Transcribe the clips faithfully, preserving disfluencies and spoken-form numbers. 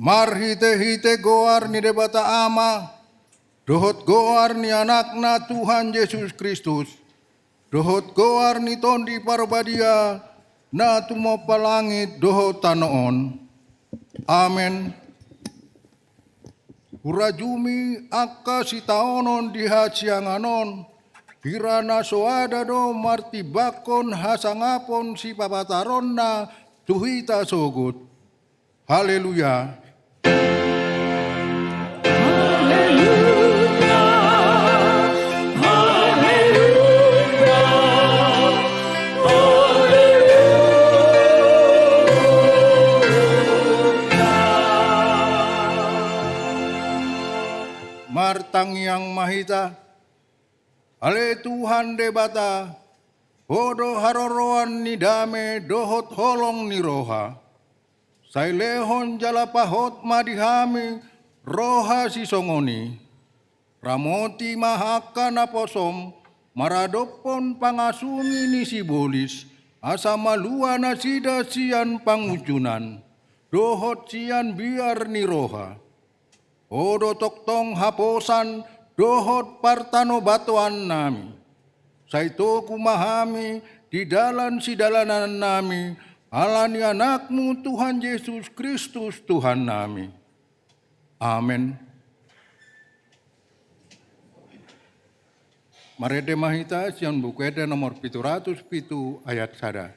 Marhite-hite goar ni Debata Ama, dohot goar ni Anakna Tuhan Jesus Kristus, dohot goar ni Tondi Parbadia, na tumompa langit dohot tano on. Amen. Hurajumi angka sitaonon di hasiangan on, hira na soada do martimbangkon hasangapon sipapataronna tu hita sogot. Haleluya. Haleluya. Haleluya. Haleluya. Martangiang ma hita. Ale Tuhan Debata, Ho do haroroan ni dame dohot holong ni roha. Sai lehon jala pahot ma di hami roha sisongon i. Ramoti ma angka naposom maradophon pangasumi ni sibolis, asa malua nasida sian pangunjunan dohot sian biar ni roha. Ho do tongtong haposan dohot partanobatoannami. Sai togu ma hami di dalan sidalanannami, ala ni Anakmu Tuhan Jesus Kristus Tuhannami. Amen. Marende ma hita sian Buku Ende nomor pitu ratus pitu ayat sada.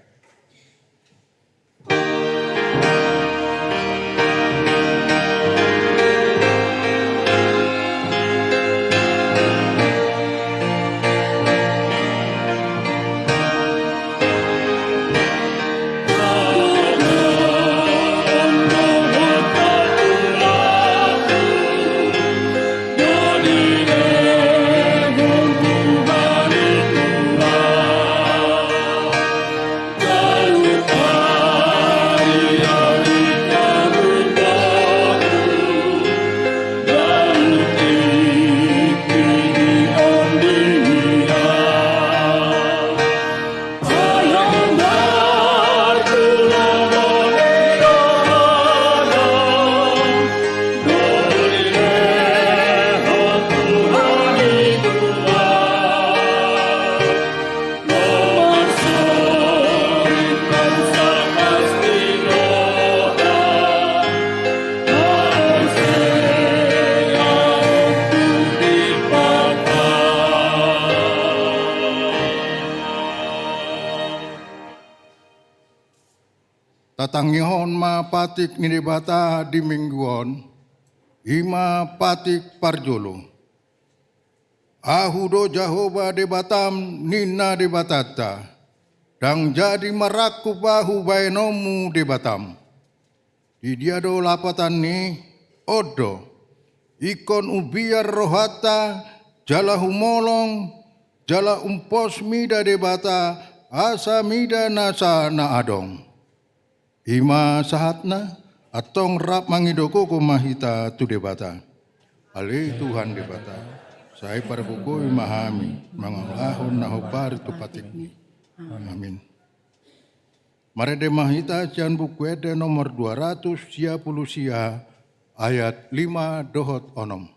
Tatangihon ma patik ni Debata di Minggu on, i ma patik parjolo. Ahu do Jahowa Debatam, ninna Debatanta, ndang jadi marangkup Ahu baenonmu Debatam. Di dia do lapatan ni? On do, ingkon umbiar rohanta, jala humolong, jala umpos mida Debata, asa mida nasa na adong. I ma sahatna, antong rap mangido gogo ma hita tu Debata. Ale Tuhan Debata, sai pargogoi ma hami mangulahon na hombar tu patikmi. Amin. Marende ma hita sian Buku Ende nomor dua ratus sia pulu sia ayat lima dohot onom.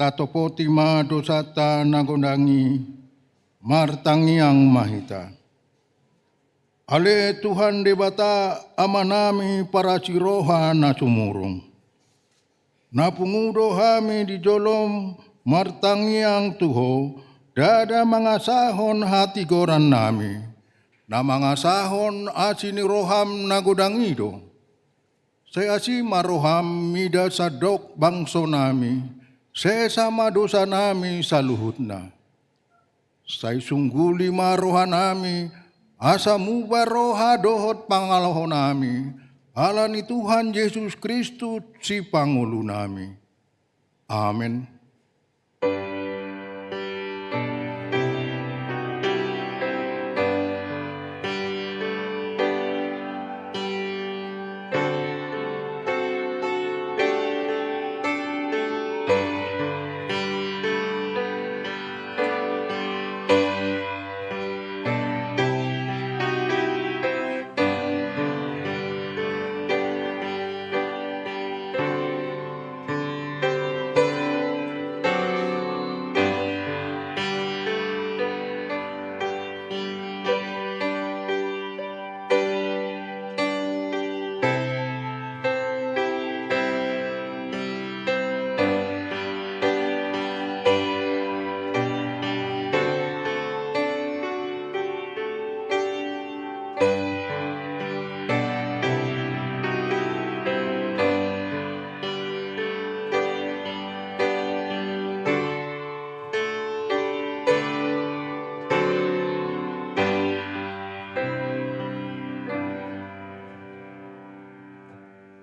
Tatopoti ma dosanta na godang i, martangiang ma hita. Ale Tuhan Debata Amanami parasi roha na sumurung. Na pungu do hami di jolom martangiang tu Ho, ndada mangasahon hatigorannami, na mangasahon asi ni roham na godang i do. Sai asi ma roham mida sandok bangsonami, sesa ma dosanami saluhutna. Sai sungguli ma rohanami, asa muba roha dohot pangalahonami, ala ni Tuhan Jesus Kristus Sipangolunami. Amen.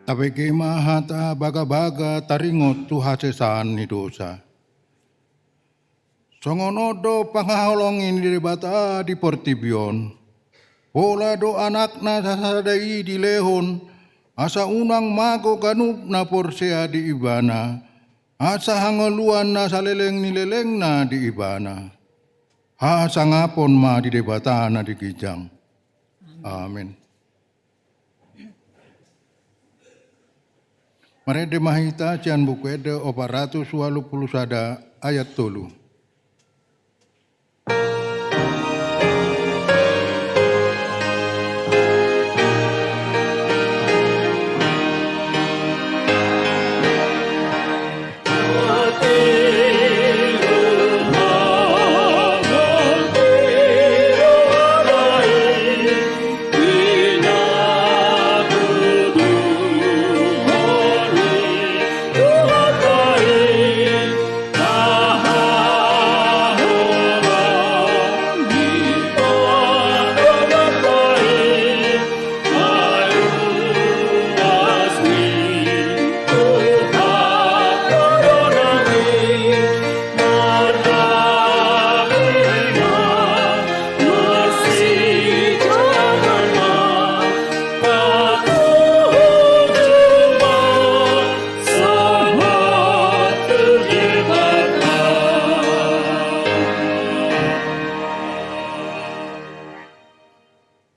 Tabege ma hata bagabaga taringot tu hasesaan ni dosa. Songon on do panghaholongi ni Debata di portibi on. Pola do Anakna sasada i dilehon, asa unang mago ganup na porsea di Ibana, asa hangoluan na saleleng ni lelengna di Ibana. Hasangapon ma di Debata na di ginjang. Amen. Marende ma hita sian Buku Ende opat ratus ualu pulu sada ayat tolu.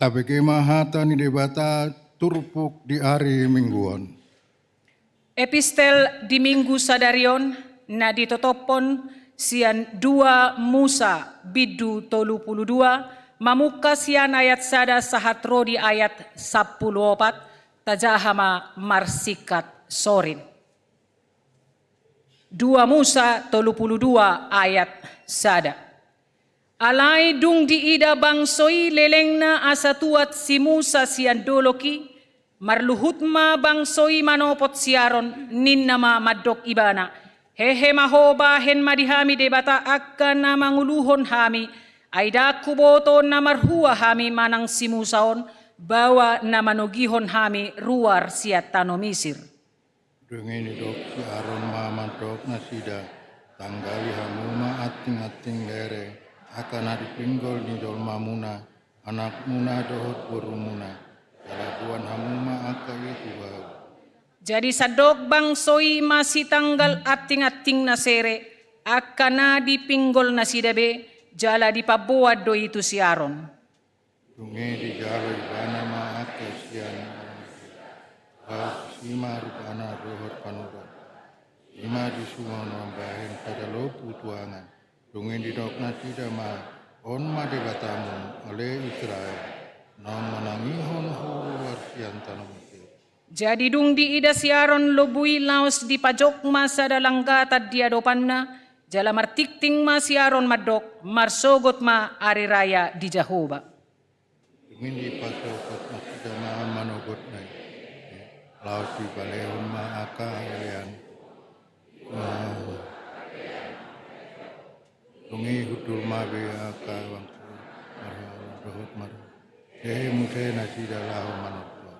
Tabege ma hata ni Debata turpuk di ari Minggu on. Epistel di Minggu sadari on na ditotophon sian dua Musa bindu tolu pulu dua, mamungka sian ayat sada sahat ro di ayat sampulu opat, tajaha ma marsingkat sorin. Dua Musa tolu pulu dua ayat sada. Alai dung diida bangso i lelengna asa tuat si Musa sian dolok i, marluhut ma bangso i manopot si Aron, ninna ma mandok ibana: Hehe ma ho, bahen ma di hami debata angka na manguluhon hami, ai ndang huboto na marhua hami manang si Musa on, baoa na manogihon hami ruar sian tano Misir. Dung i didok si Aron ma mandok nasida: Tanggali hamu ma anting-anting bere, angka na di pinggol ni jolmamuna, anakmuna dohot borumuna, jala boan hamu ma angka i tu ahu. Jadi sandok bangso i masitanggal anting-anting na sere, angka na di pinggol nasida be, jala dipamboan do i tu si Aron. Dung i dijalo ibana ma angka sian, laos i ma rupana dohot panurat. I ma disi ma na mambahen sada lombu tu angan. Dung i didok nasida ma, on ma Debatamu, ale Israel, naung manangihon ho ruar sian tano Mesir. Jadi dung diida si Aron lombu i, laos dipajok ma sada langgatan di adopanna, jala martingting ma si Aron mandok, marsogot ma ari raya di Jahowa. Dung i dipasogot nasida ma manogotna i, laos dibalehon ma angka halean. Dung i hundul ma be angka bangso marhalak dohot marhalak. Hehe muse nasida laho manortor.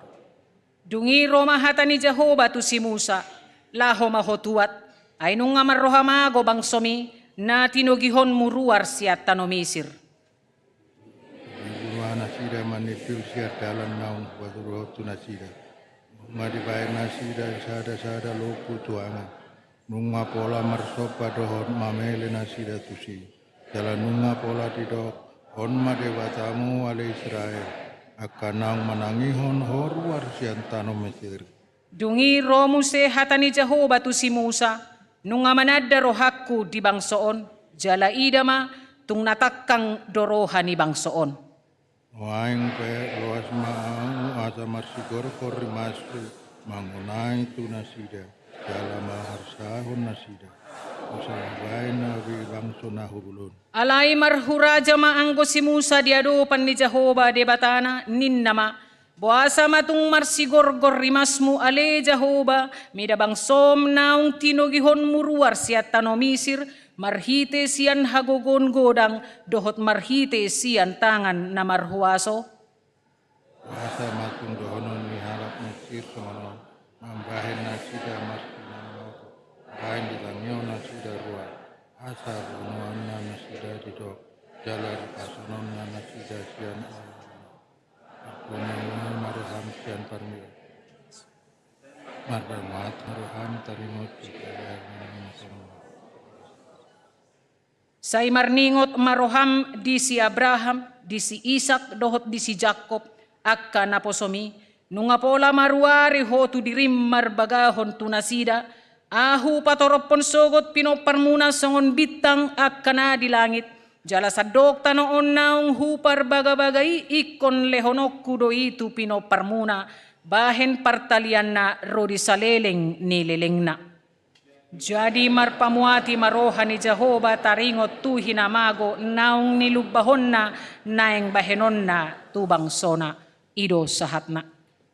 Dung i ro ma hata ni Jahowa tu si Musa, laho ma ho tuat, ai nunga marroha mago bangsomi, na tinogihonmu ruar sian tano Misir. Dung i boi ma nasida manindul sian dalan naung hupatuduhon tu nasida. Dung ma dibahen nasida sada-sada lombu tu angan. Nunga pola marsomba dohot mamele nasida tusi. Jala nunga pola didok, on ma Debatamu ale Israel, angka naung manangihon ho ruar sian tano Mesir. Dung i ro muse hata ni Jahowa tu si Musa, nunga mananda rohangku di bangso on, jala ida ma, tung na tangkang do roha ni bangso on. Nuaeng pe loas ma ahu asa marsigorgor rimashu mangonai tu nasida, jala maharsahon nasida. Asa hubahen ahu be bangso na hurul on. Alai marhuraja ma anggo si Musa di adopan ni Jahowa Debatana, ninna ma, boasa ma tung marsigorgor rimasmu ale Jahowa, mida bangsom naung tinogihonmu ruar sian tano Misir, marhite sian hagogoon godang, dohot marhite sian tangan na marhuaso? Boasa ma tung dohonon ni halak Mesir songon on, mambahen nasida marsinamot, bahen ditangihon nasida ruar, asa bonoanna nasida didok, jala dipasononna nasida sian ahu. Mardomu ma roham sian parmil. Mardomu ma roham taringot di. Sai marningot ma roham di si Abraham, di si Isak, dohot di si Jakob, angka naposomi, nunga pola maruari ho tu dirim marbagahon tu nasida, ahu patorophon sogot pinomparmuna songon bintang angka na di langit, jala sandok tano on naung huparbagabaga i ingkon lehononku do i tu pinomparmuna, bahen partalianna ro di saleleng ni lelengna. Jadi marpamuati ma roha ni Jahowa taringot tu hinamago naung nilumbahonna naeng bahenonna tu bangsona. I do sahatna.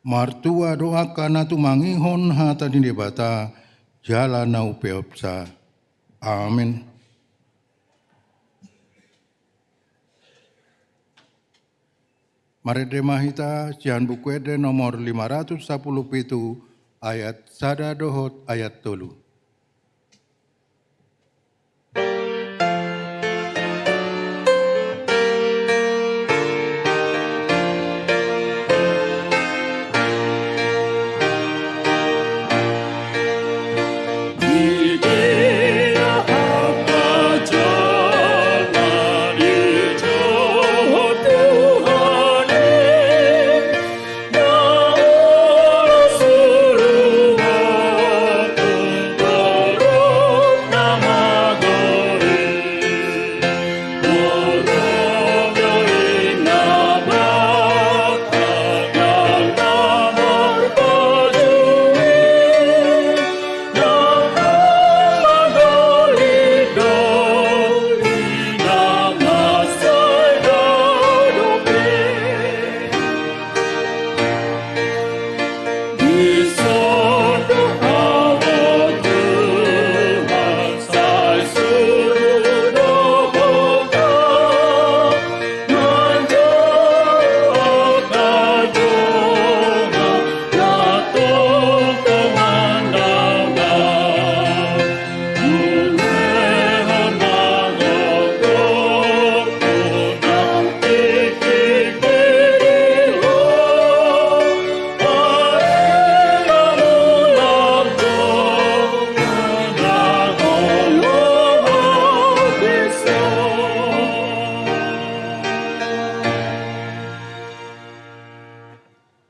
Martua do angka na tumangihon hata ni Debata, jala na umpeopsa. Amen. Marende ma hita sian Buku Ende nomor lima ratus sapuluh pitu, ayat sada dohot ayat tolu.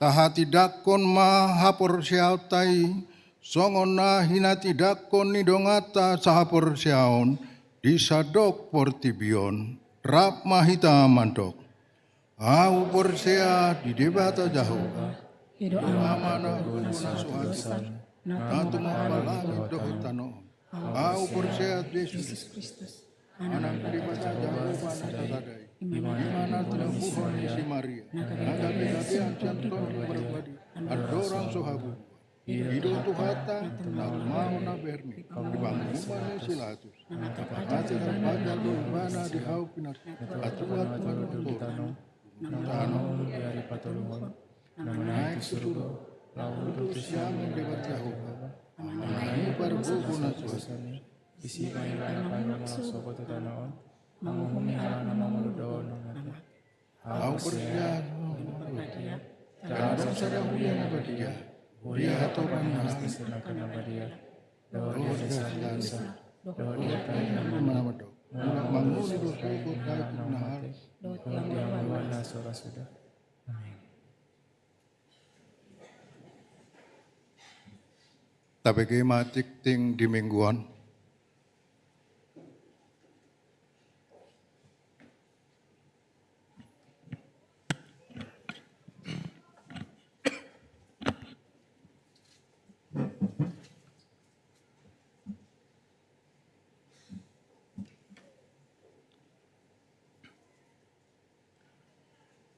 Tahatindangkon ma haporseaonta i Songon na hinatindangkon ni donganta sahaporseaon di sandok portibi on, rap ma hita mandok: Ahu porsea di Debata Jahowa, Debata Ama na Gogo na so hasesat, na tumompa langit dohot tano on. Ahu porsea Jesus Kristus, Anak ni Debata Jahowa na sasada i, i ma na tinompuhon ni si Maria, na gabe gabean sian Tondi Parbadia, andorang so habua. I do Tuhanta, na tumao na berni di panguhuman ni si Pilatus, na mate tarpatang do ibana di hau pinatupa, na tua tu tano, dung tano on di ari patoluhon, na manaek tu surgo, laho duduk tu siamun Debata Jahowa, Ama na i pargogo na so hasesat i. Disi ma ibana paima sogot tu tano on, manguhumi halak na mangolu dohot na mate. Ahu porsea di Parbadia, tano sada huria na badia, huria hatopan ni halak na badia, dohot di hasesatan dosa, dohot di angka na mandok, mulak mangolu do sogot hami tu na mate, dohot di hangoluan na so ra suda. Amin. Tabege ma tingting di Minggu on.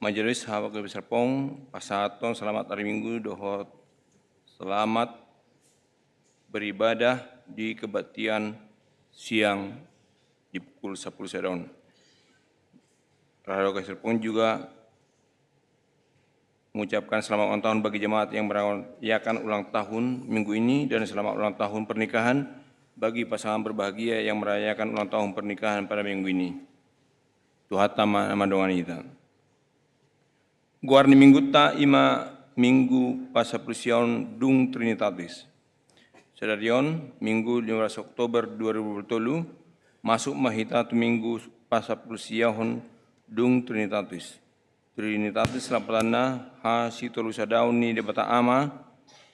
Majelis, hagabe serpong, pasahathon selamat hari Minggu dohot selamat beribadah di kebaktian siang di pukul sapuluh sada on. Hagabe serpong juga mengucapkan selamat ulang tahun bagi jemaat yang merayakan ulang tahun minggu ini, dan selamat ulang tahun pernikahan bagi pasangan berbahagia yang merayakan ulang tahun pernikahan pada minggu ini. Tuhanta ma na mandongani hita. Goar ni Minggunta i ma Minggu pasapuluh siaon dung Trinitatis. Sadari on, Minggu lima belas Oktober dua ribu dua puluh tolu, masuk ma hita tu Minggu pasapuluh siaon dung Trinitatis. Trinitatis lapatanna hasitolusadaon ni Debata Ama,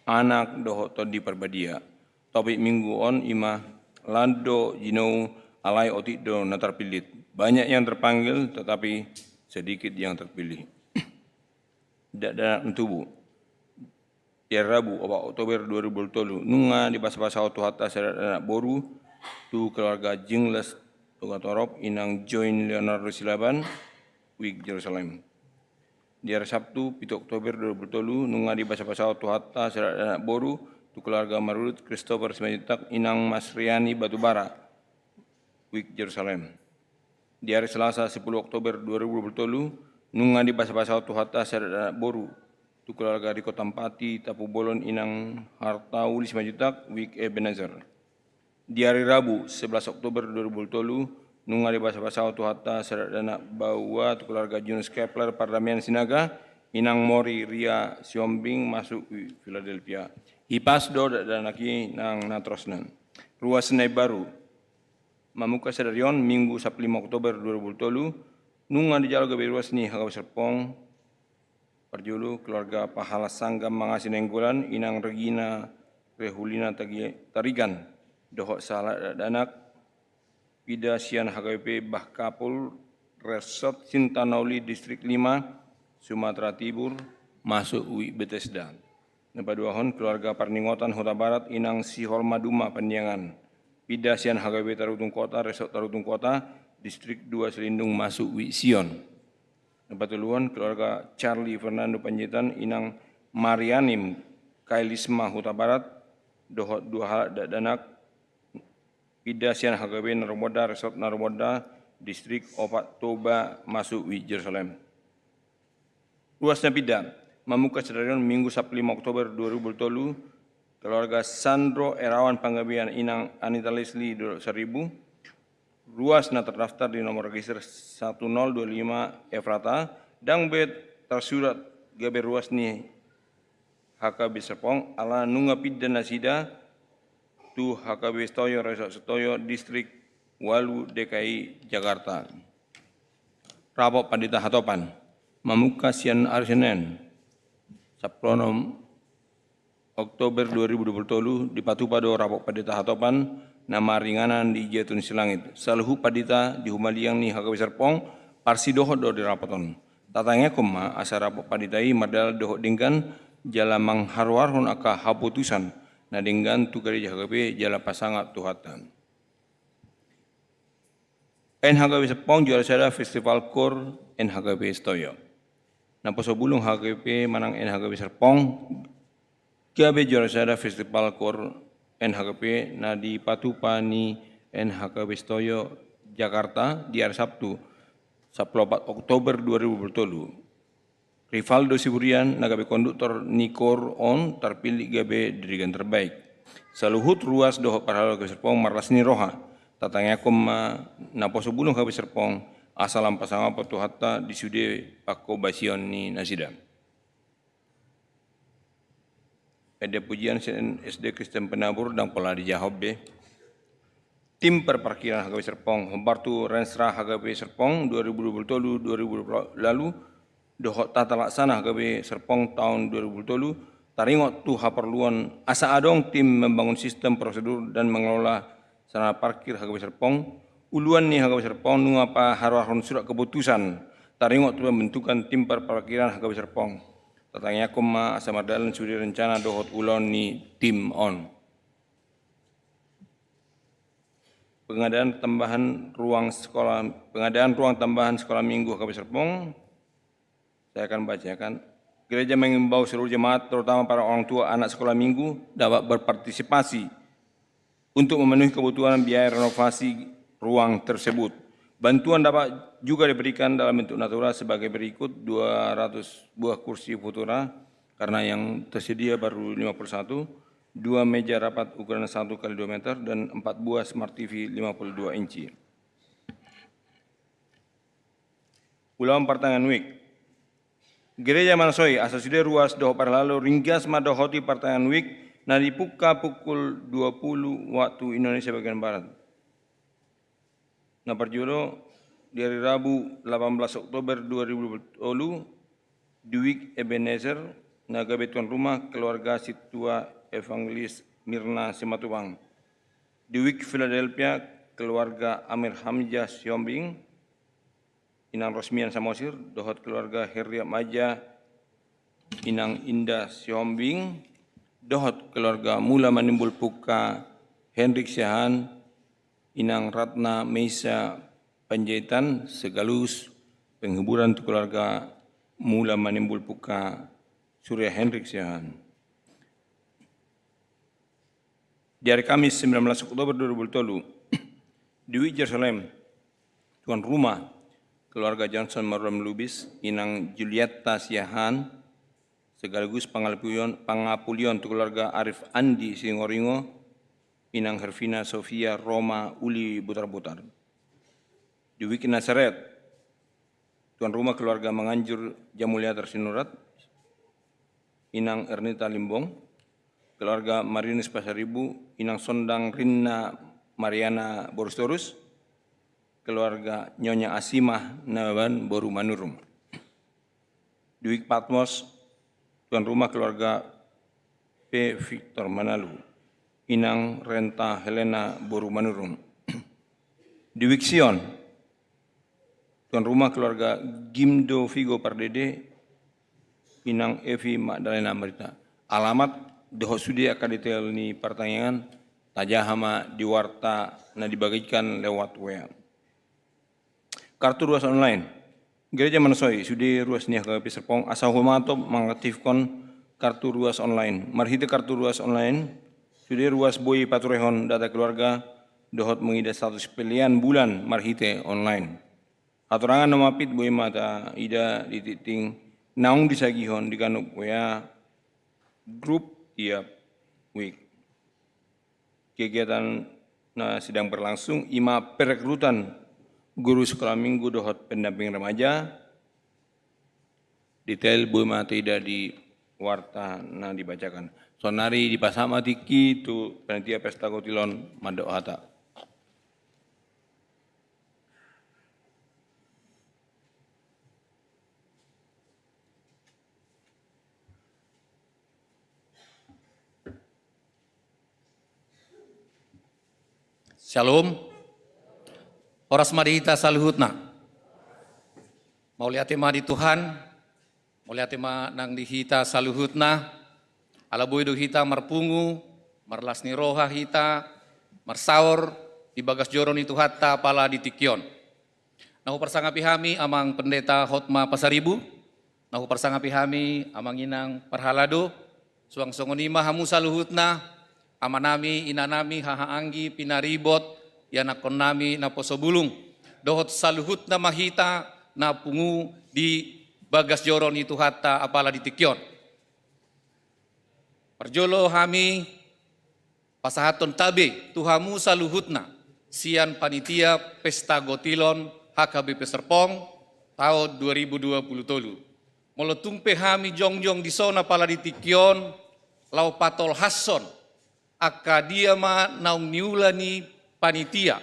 Anak dohot Tondi Parbadia. Topik Minggu on i ma: Lan do jinou alai otik do na tarpillit. Banyak yang terpanggil, tetapi sedikit yang terpilih. Dakdanak na tubu. Di ari Rabu, opat Oktober dua ribu dua puluh tolu, nunga dibasabasahon Tuhanta sada dakdanak boru tu keluarga Jingles Togatorop, inang Join Leonardo Silaban, Wijk Jerusalem. Di ari Sabtu, pitu Oktober dua ribu dua puluh tolu, nunga dibasabasahon Tuhanta sada dakdanak boru tu keluarga Marurut Christopher Simanjuntak, inang Masriani Batubara, Wijk Jerusalem. Di ari Selasa, sepuluh Oktober dua ribu dua puluh tolu, nunga dibasabasahon Tuhanta sada dakdanak boru tu keluarga Riko Tampati, Tapubolon, inang Hartauli Simanjuntak, Wijk Ebenezer. Di ari Rabu, sebelas Oktober dua ribu dua puluh tolu, nunga dibasabasahon Tuhanta sada dakdanak baoa tu keluarga Junus Kepler, Pardamaian Sinaga, inang Mori Ria Sihombing, masuk Wijk Philadelphia. Hipas do dakdanak i nang natorasna. Ruas na imbaru. Mamungka sadari on, Minggu sapuluh lima Oktober dua ribu dua puluh tolu, nunga dijalo gabe ruas ni hagabe serpong, parjolo keluarga pahala Sanggar Mangasi Nainggolan, inang Regina Rehulina Tagi-, Tarigan, dohot sahalak dakdanak, pinda sian H K B P Bah Kapul, Resort Sinta Nauli, Distrik lima, Sumatera Timur, masuk Wijk Bethesda. Na paduahon, keluarga Parningotan, Huta Barat, inang Siholma Duma, Pandiangan, pinda sian H K B P Tarutung Kota, Resort Tarutung Kota, Distrik dua Selindung, masuk Wijk Sion. Na patoluhon, keluarga Charlie Fernando Panjaitan, inang Marianim, Kailisma, Huta Barat, dohot dua halak dakdanak, pinda sian H K B P Narumonda, Resort Narumonda, Distrik opat Toba, masuk Wijk Jerusalem. Ruas na pinda. Mamungka sadari on, Minggu sapuluh lima Oktober dua ribu dua puluh tolu, keluarga Sandro Erawan Panggabean, inang Anita Lesli, Dolok Saribu, ruas na terdaftar di nomor register satu nol dua lima Efrata, ndang be tarsurat gabe ruas ni H K B P Serpong, ala nunga pinda nasida tu H K B P Setoyo, Resort Setoyo, Distrik ualu, D K I Jakarta. Rapot Pandita Hatopan. Mamungka sian ari Senen, sapuluh onom Oktober dua ribu dua puluh tolu, dipatupa do rapot pandita hatopan na maringanan di Jatun Silangit. Saluhut pandita di humaliang ni H K B Serpong parsidohot do di rapot on. Tatangiangkon ma asa rapot pandita i mardalan dohot denggan jala mangharoharhon angka haputusan na denggan tu gareja H K B jala pasangap Tuhanta. N H K B Serpong juara sada Festival Koor N H K B Sitoyo. Naposo bulung H K B manang N H K B Serpong gabe juara sada Festival Koor N H K B na dipatupa ni N H K B Sitoyo Jakarta di ari Sabtu, sampulu opat Oktober dua ribu dua puluh tolu. Rivaldo Siburian na gabe konduktor ni koor on tarpillit gabe dirigen terbaik. Saluhut ruas dohot parhalado H K B Serpong marlas ni roha. Tatangiangkon ma naposo bulung H K B Serpong asa lam pasangapon Tuhanta di sude panghobasion ni nasida. Ende pujian sian S D Kristen Penabur, ndang pola dijawab be. Tim perparkiran H K B Serpong, hombar tu Rensra H K B Serpong dua ribu dua puluh tolu dua ribu dua puluh lalu, dohot tata laksana H K B Serpong taon dua ribu dua puluh tolu, taringot tu haporluan asa adong tim membangun sistem prosedur dan mengelola sarana parkir H K B Serpong, uluan ni H K B Serpong nunga paharoharhon surat keputusan taringot tu pembentukan tim perparkiran H K B Serpong. Tatangiangkon ma asa mardalan sude rencana dohot ulaon ni tim on. Pengadaan tambahan ruang sekolah, pengadaan ruang tambahan sekolah minggu H K B Serpong. Saya akan bacakan. Gereja mengimbau seluruh jemaat, terutama para orang tua anak sekolah minggu, dapat berpartisipasi untuk memenuhi kebutuhan biaya renovasi ruang tersebut. Bantuan dapat juga diberikan dalam bentuk natura sebagai berikut: dua ratus buah kursi Futura, karena yang tersedia baru lima puluh satu, dua meja rapat ukuran satu kali dua meter, dan empat buah Smart T V lima puluh dua inci. Ulaon partangiangan wijk. Gereja manasoi asa sude ruas dohot parhalado ringgas mandohoti partangiangan wijk na dipungka pukul dua puluh waktu Indonesia bagian barat. Na parjolo, di ari Rabu delapan belas Oktober dua ribu dua puluh tolu, di wijk Ebenezer, na gabe tuan rumah keluarga Sintua Evangelis Mirna Simatupang. Di wijk Philadelphia, keluarga Amir Hamzah Sihombing, Inang Rosmian Samosir, dohot keluarga Heriatmaja, Inang Indah Sihombing, dohot keluarga Mula Manimbul Pungka Henrik Siahaan, Inang Ratna Meisa Panjaitan, sekaligus penghiburan tu keluarga Mula Manimbul Pungka Surya Henrik Siahaan. Di ari Kamis sembilan belas Oktober dua ribu dua puluh tolu, di wijk Jerusalem, tuan rumah keluarga Johnson Marulam Lubis, Inang Julietta Siahaan, sekaligus pangapulion, pangapulion tu keluarga Arif Andi Singoringo, Inang Hervina Sofia Roma Uli Butarbutar. Di wijk Nasaret, tuan rumah keluarga Manganjur Jamuliatar Sinurat, Inang Ernita Limbong, keluarga Marinus Pasaribu, Inang Sondang Rinna Mariana Borustorus, keluarga Nyonya Asimah Nababan boru Manurung. Di wijk Patmos, tuan rumah keluarga P. Victor Manalu, Inang Renta Helena boru Manurung. Di wijk Sion, tuan rumah keluarga Gimdo Vigo Pardede, Inang Evi Magdalena Marita. Alamat dohot sude angka detail ni partangiangan tajaha ma di warta na dibagikan lewat W A. Kartu ruas online. Gereja manasoi sude ruas ni H K B Serpong asa humatop mangaktifkon kartu ruas online. Marhite kartu ruas online, sude ruas boi paturehon data keluarga dohot mangida status pelean bulan marhite online. Hatorangan na mampit boi ma taida di tingting naung disagihon di ganup W A grup tiap wijk. Kegiatan na sedang berlangsung i ma perekrutan guru sekolah minggu dohot pendamping remaja. Detail boi ma taida di warta na dibacakan. Saonari dipasahat ma tingki tu panitia pesta gotilon mandok hata. Shalom. Horas ma di hita saluhutna. Mauliate ma di Tuhan. Mauliate ma nang di hita saluhutna. Ala boi do hita marpungu, marlas ni roha hita, marsaor di bagas joro ni Tuhanta apala di tingki on. Na huparsangapi hami Amang Pendeta Hotma Pasaribu, na huparsangapi hami Amang Inang parhalado, suang songon i ma hamu saluhutna, amanami, inanami, hahaanggi, pinaribot, ianakkonnami naposo bulung, dohot saluhutna ma hita na pungu di bagas joro ni Tuhanta apala di tingki on. Parjolo hami pasahathon tabe tu hamu saluhutna sian panitia Pesta Gotilon H K B P Serpong taon dua ribu dua puluh tolu. Molo tung pe hami jongjong dison apala di tingki on, laho patolhashon angka dia ma naung niula ni panitia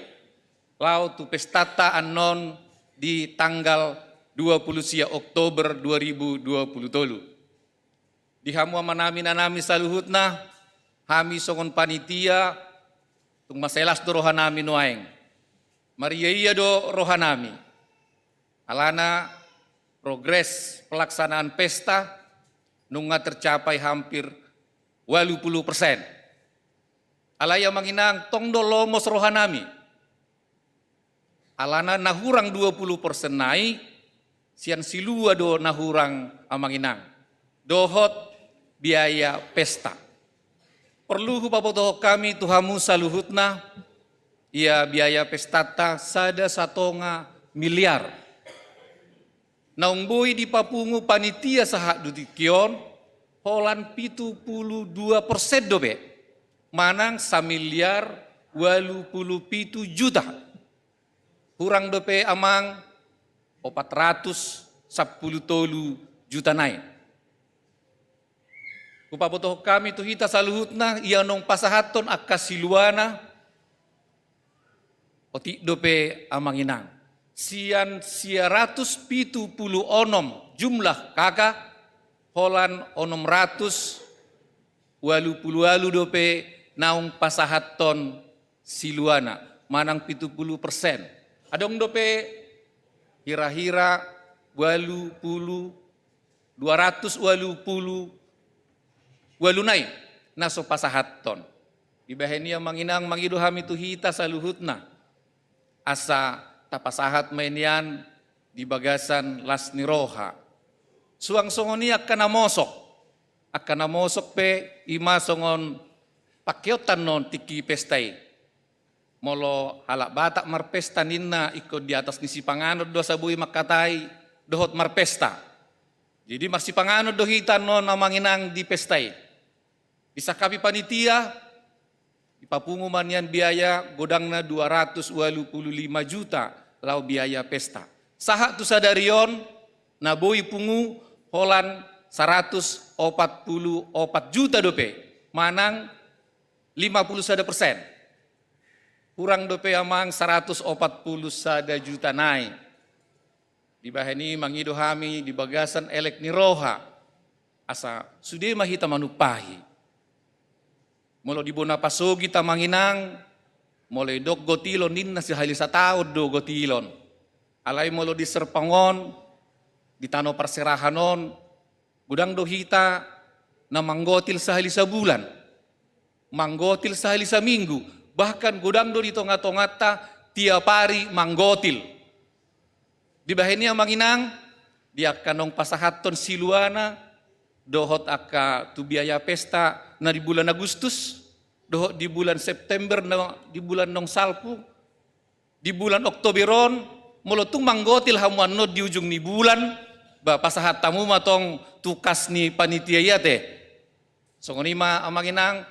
laho tu pestanta annon di tanggal dua puluh sia Oktober dua ribu dua puluh tolu. Di hamu amanami, inanami saluhutna, hami songon panitia, tung mansai las do rohanami nuaeng. Mariaia do rohanami. Alana progres pelaksanaan pesta nunga tercapai hampir walu pulu persen. Alai Amang Inang, tong do lomos rohanami. Alana na hurang dua pulu persen nai, sian silua do na hurang Amang Inang. Dohot biaya pesta. Porlu hupabotohon hami tu hamu saluhutna, ia biaya pestanta sada satonga miliar. Naung boi dipapungu panitia sahat tu tingki on, holan pitu pulu dua persen dope, manang samiliar walu pulu pitu juta. Hurang dope Amang opat ratus sampulu tolu juta nai. Hupabotohon hami tu hita saluhutna, ia naung pasahathon angka siluana, otik dope Amang Inang. Sian sia ratus pitu pulu onom jumlah K K, holan onom ratus walu pulu walu dope naung pasahathon siluana, manang pitu pulu persen. Adong dope hira-hira walu pulu, dua ratus walu pulu walu nai na so pasahathon. Dibahen i Amang Inang, mangido hami tu hita saluhutna, asa tapasahat ma i nian di bagasan las ni roha. Suang songon i angka na mosok. Angka na mosok pe i ma songon pangkeonta annon tingki pesta i. Molo halak Batak marpesta ninna, ingkon di atas ni sipanganon do asa boi mangkatai dohot marpesta. Jadi marsipanganon do hita annon Amang Inang di pesta i. Disangkapi panitia, dipapungu ma nian biaya godangna dua ratus walu pulu lima juta laho biaya pesta. Sahat tu sadari on, na boi pungu holan saratus opat pulu opat juta dope, manang lima pulu sada persen. Hurang dope Amang saratus opat pulu sada juta nai. Dibahen i mangido hami di bagasan elek ni roha, asa sude ma hita manumpahi. Molo di bona pasogit Amang Inang, molo didok gotilon ninna sahali sataon do gotilon. Alai molo di Serpong on, di tano parserahan on, godang do hita na manggotil sahali sabulan. Manggotil sahali saminggu, bahkan godang do di tonga-tonganta tiap ari manggotil. Dibahen i Amang Inang, di angka naung pasahathon siluana, dohot angka tu biaya pesta na di bulan Agustus, dohot di bulan September na di bulan naung salpu, di bulan Oktober on, molo tung manggotil hamu annon di ujung ni bulan, ba pasahat hamu ma tong tu kas ni panitia i ate. Songon i ma Amang Inang,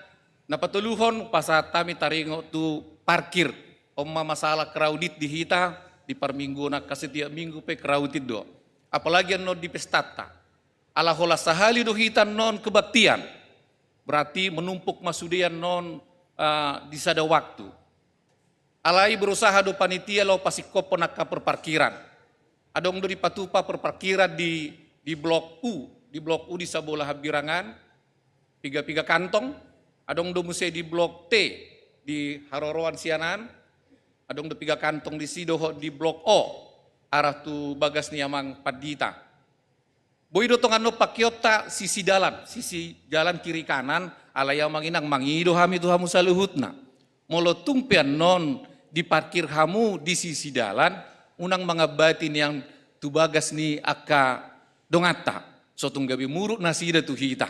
na patoluhon pasahat hami taringot tu parkir. On ma masalah crowded di hita, di parmingguon angka setiap minggu pe crowded do. Apalagi annon di pestanta. Ala holan sahali do hita annon kebaktian. Berarti menumpuk ma sude annon, eh, di sada waktu. Alai berusaha do panitia laho pasingkophon angka perparkiran. Adong do dipatupa perparkiran di, di blok U, di blok U di Sabola Hambirangan, piga-piga kantong, adong do muse di blok T di haroroan sian an, Adong do piga kantong disi dohot di blok O, arah tu bagas ni amang pandita. Boi do tongan on pangkeonta sisi dalan, sisi jalan kiri kanan, alai amang inang mangido hami tu hamu saluhutna. Molo tung pe annon diparkir hamu di sisi dalan, unang mangambati nian tu bagas ni angka donganta, so tung gabe muruk nasida tu hita.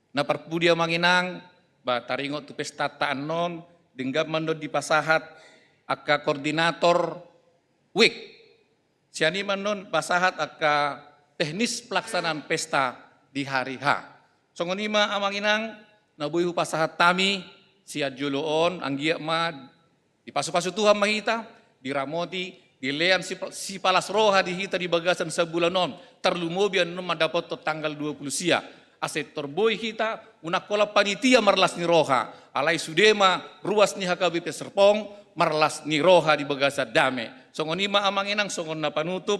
Na parpudi amang inang, ba taringot tu pestanta annon, denggan ma annon dipasahat angka koordinator wijk. Sian i ma annon pasahat angka teknis pelaksanaan pesta di hari H. Songon i ma amang inang, na boi hupasahat hami sian jolo on, anggiat ma dipasupasu Tuhan ma hita, diramoti, dilean sipa-, sipalas roha di hita di bagasan sabulan on, tarlumobi annon mandapothon tanggal dua pulu sia. Asa tor boi hita, unang holan panitia marlas ni roha, alai sude ma ruas ni H K B P Serpong, marlas ni roha di bagasan dame. Songon i ma amang inang, songon na panutup,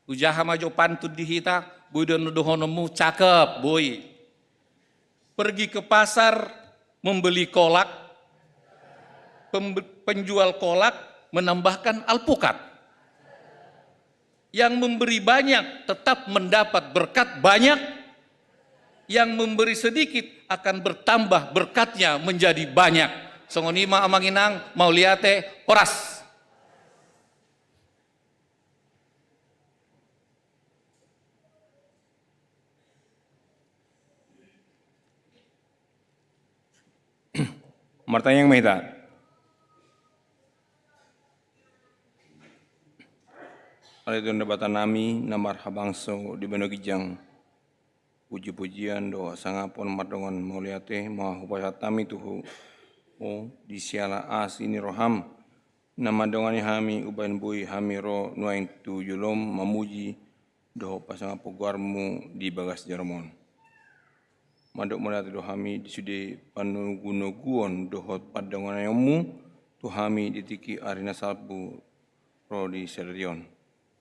hujaha ma jo pantun di hita, boi do annon dohononmu, cakep, boi. Pergi ke pasar membeli kolak, pembe-, penjual kolak menambahkan alpukat. Yang memberi banyak tetap mendapat berkat banyak, yang memberi sedikit akan bertambah berkatnya menjadi banyak. Songon i ma amang inang, mauliate, horas. Martangiang ma hita. Ale Tuhan Debata nami na marhabangso di banua ginjang, puji-pujian dohot hasangapon mardongan mauliate ma hupasahat hami tu Ho, Ho, di siala asi ni roham na mandongani hami umbahen boi hami ro nuaeng tu jolom mamuji dohot pasangap goarmu di bagas joro on. Mandok mauliate do hami di sude panogunoguon dohot pandonganionmu tu hami di tingki ari na salpu ro di sadari on.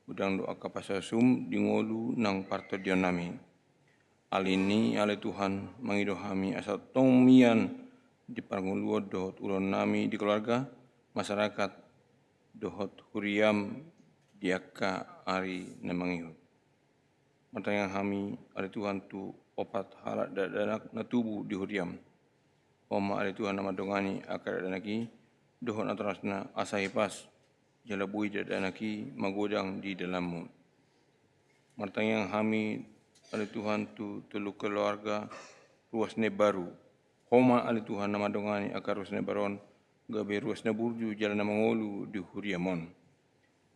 Godang do angka pasupasum di ngolu nang partondionnami. Alani i ale Tuhan, mangido hami asa tong mian di parngoluon dohot ulaonnami di keluarga, masyarakat, dohot huriam di angka ari na mangihut. Martangiang hami ale Tuhan tu opat halak dakdanak na tubu di huriam. Ho ma ale Tuhan na mandongani angka dakdanak i dohot natorasna asa hipas jala boi dakdanak i magodang di dalanmu. Martangiang hami ale Tuhan tu tolu keluarga ruas na imbaru. Ho ma ale Tuhan na mandongani angka ruas na imbaru on gabe ruas na burju jala na mangolu di huriam on.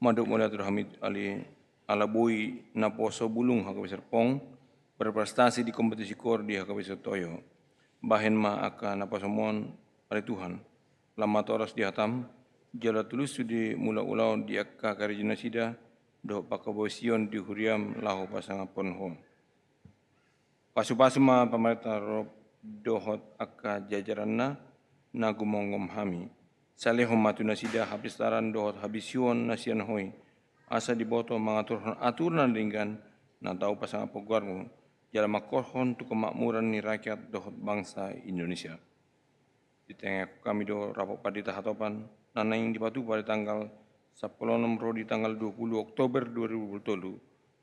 Mandok mauliate do hami ale ala boi naposo bulung H K B P Serpong berprestasi di kompetisi koor di H K B P Sitoyo. Bahen ma angka naposom on ale Tuhan, lam ma toras di hatam, jala tulus sude mangula ulaon di angka karejonasida dohot panghaposion di huriam laho pasangaphon Ho. Pasupasu ma pamarenta dohot angka jajaranna na gumomgom hami. Salehon ma tu nasida hapistaran dohot habisuhon na sian Ho i, asa diboto mangaturhon atur na denggan na tau pasangaphon goarmu, jala mangkorhon tu kemakmuran ni rakyat dohot bangsa Indonesia. Ditangiangkon hami do rapot pandita hatopan na naeng dipatupa di tanggal sampulu onom ro di tanggal dua pulu Oktober dua ribu dua pulu tolu.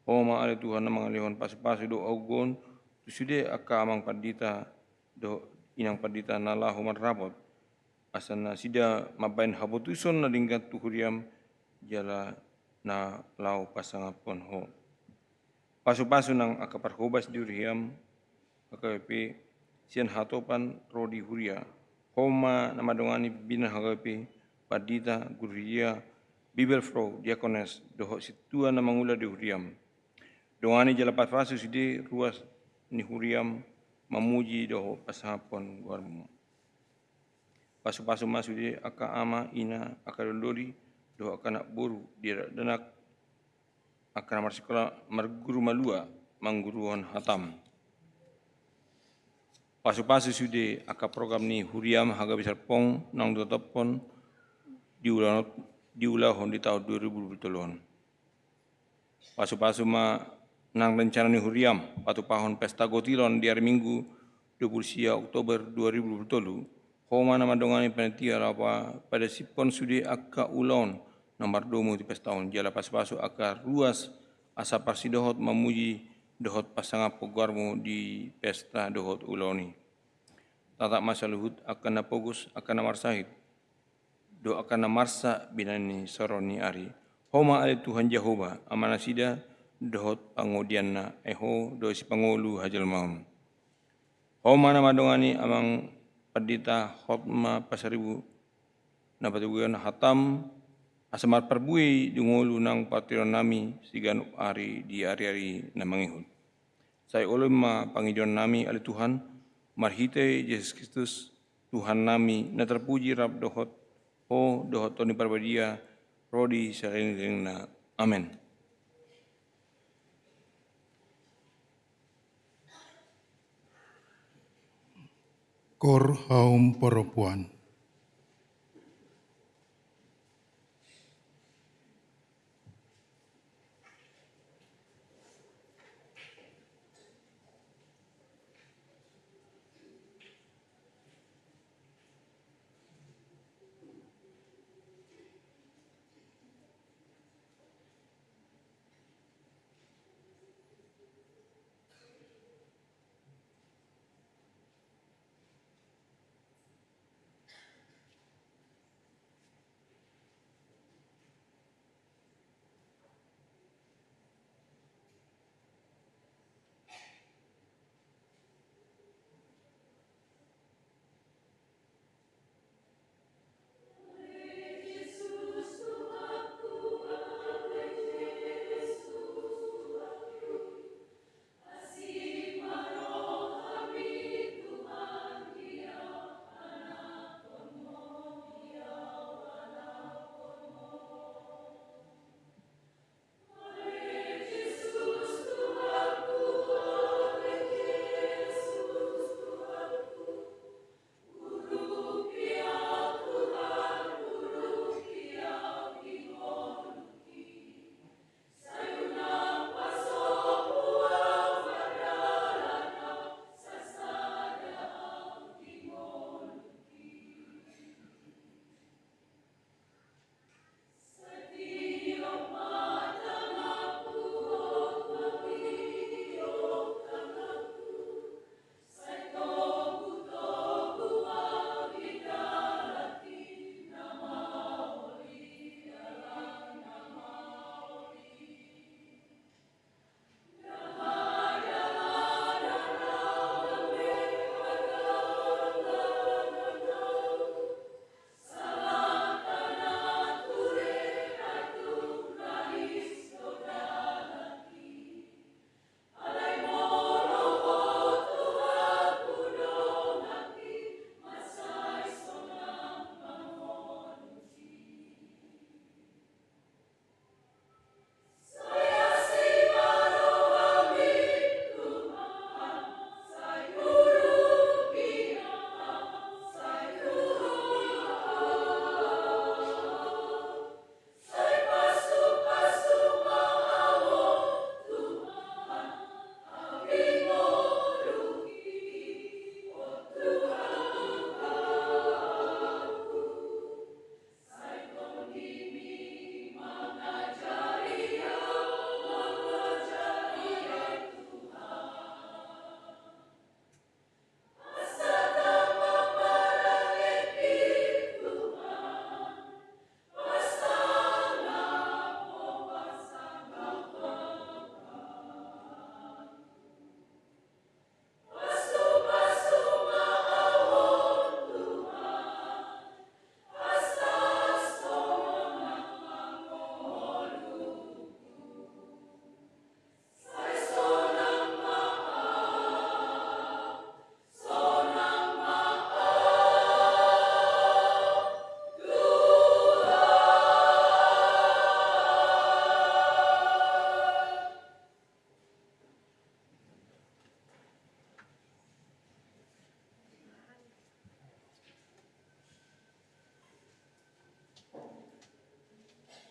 Ho ma ale Tuhan na mangalehon pasupasu dohot hagogoon tu sude angka amang pandita dohot inang pandita na laho marrapot, asa nasida mambahen hapotoson na denggan tu huriam jala na laho pasangaphon Ho. Pasupasu nang angka parhobas di huriam H K B P sian hatopan ro di huria. Ho ma na mandongani pimpinan H K B P, pandita, guru huria, bibelvrouw, diakones, dohot sintua na mangula di huriam. Dongani jala pasupasu sude ruas ni huriam mamuji dohot pasangaphon goarmu. Pasupasu ma sude angka ama, ina, angka doli-doli, dohot angka anak boru, dakdanak, angka na marsikola, marguru malua, mangguruhon hatam. Pasupasu sude angka program ni huriam H K B P Serpong naung ditotophon diulahon, diulahon di taon dua ribu dua pulu tolu on. Pasupasu ma nang rencana ni huriam patupahon pesta gotilon di ari Minggu dua pulu sia Oktober dua ribu dua pulu tolu, Ho ma na mandongani panitia laho pa-, padasiphon sude angka ulaon na mardomu di pesta on, jala pasupasu angka ruas asa parsidohot mamuji dohot pasangaphon goarmu di pesta dohot ulaon i. Tatap ma saluhut angka na pogos, angka na marsahit, dohot angka na marsak binahen ni sorong ni ari. Ho ma ale Tuhan Jahowa, Amanasida dohot pangodianna, ai Ho do sipangolu hajelmaon. Ho ma na mandongani amang pandita Hotma Pasaribu na patubuhon hatam, asa marparbue do ngolu nang partirahononnami siganup ari di ari-ari na mangihut. Sai oloi ma pangidoannami ale Tuhan, marhite Jesus Kristus, Tuhannami, na tarpuji rap dohot Ho dohot Tondi Parbadia, ro di saleleng-lelengna. Amen. Koor haum parompuan.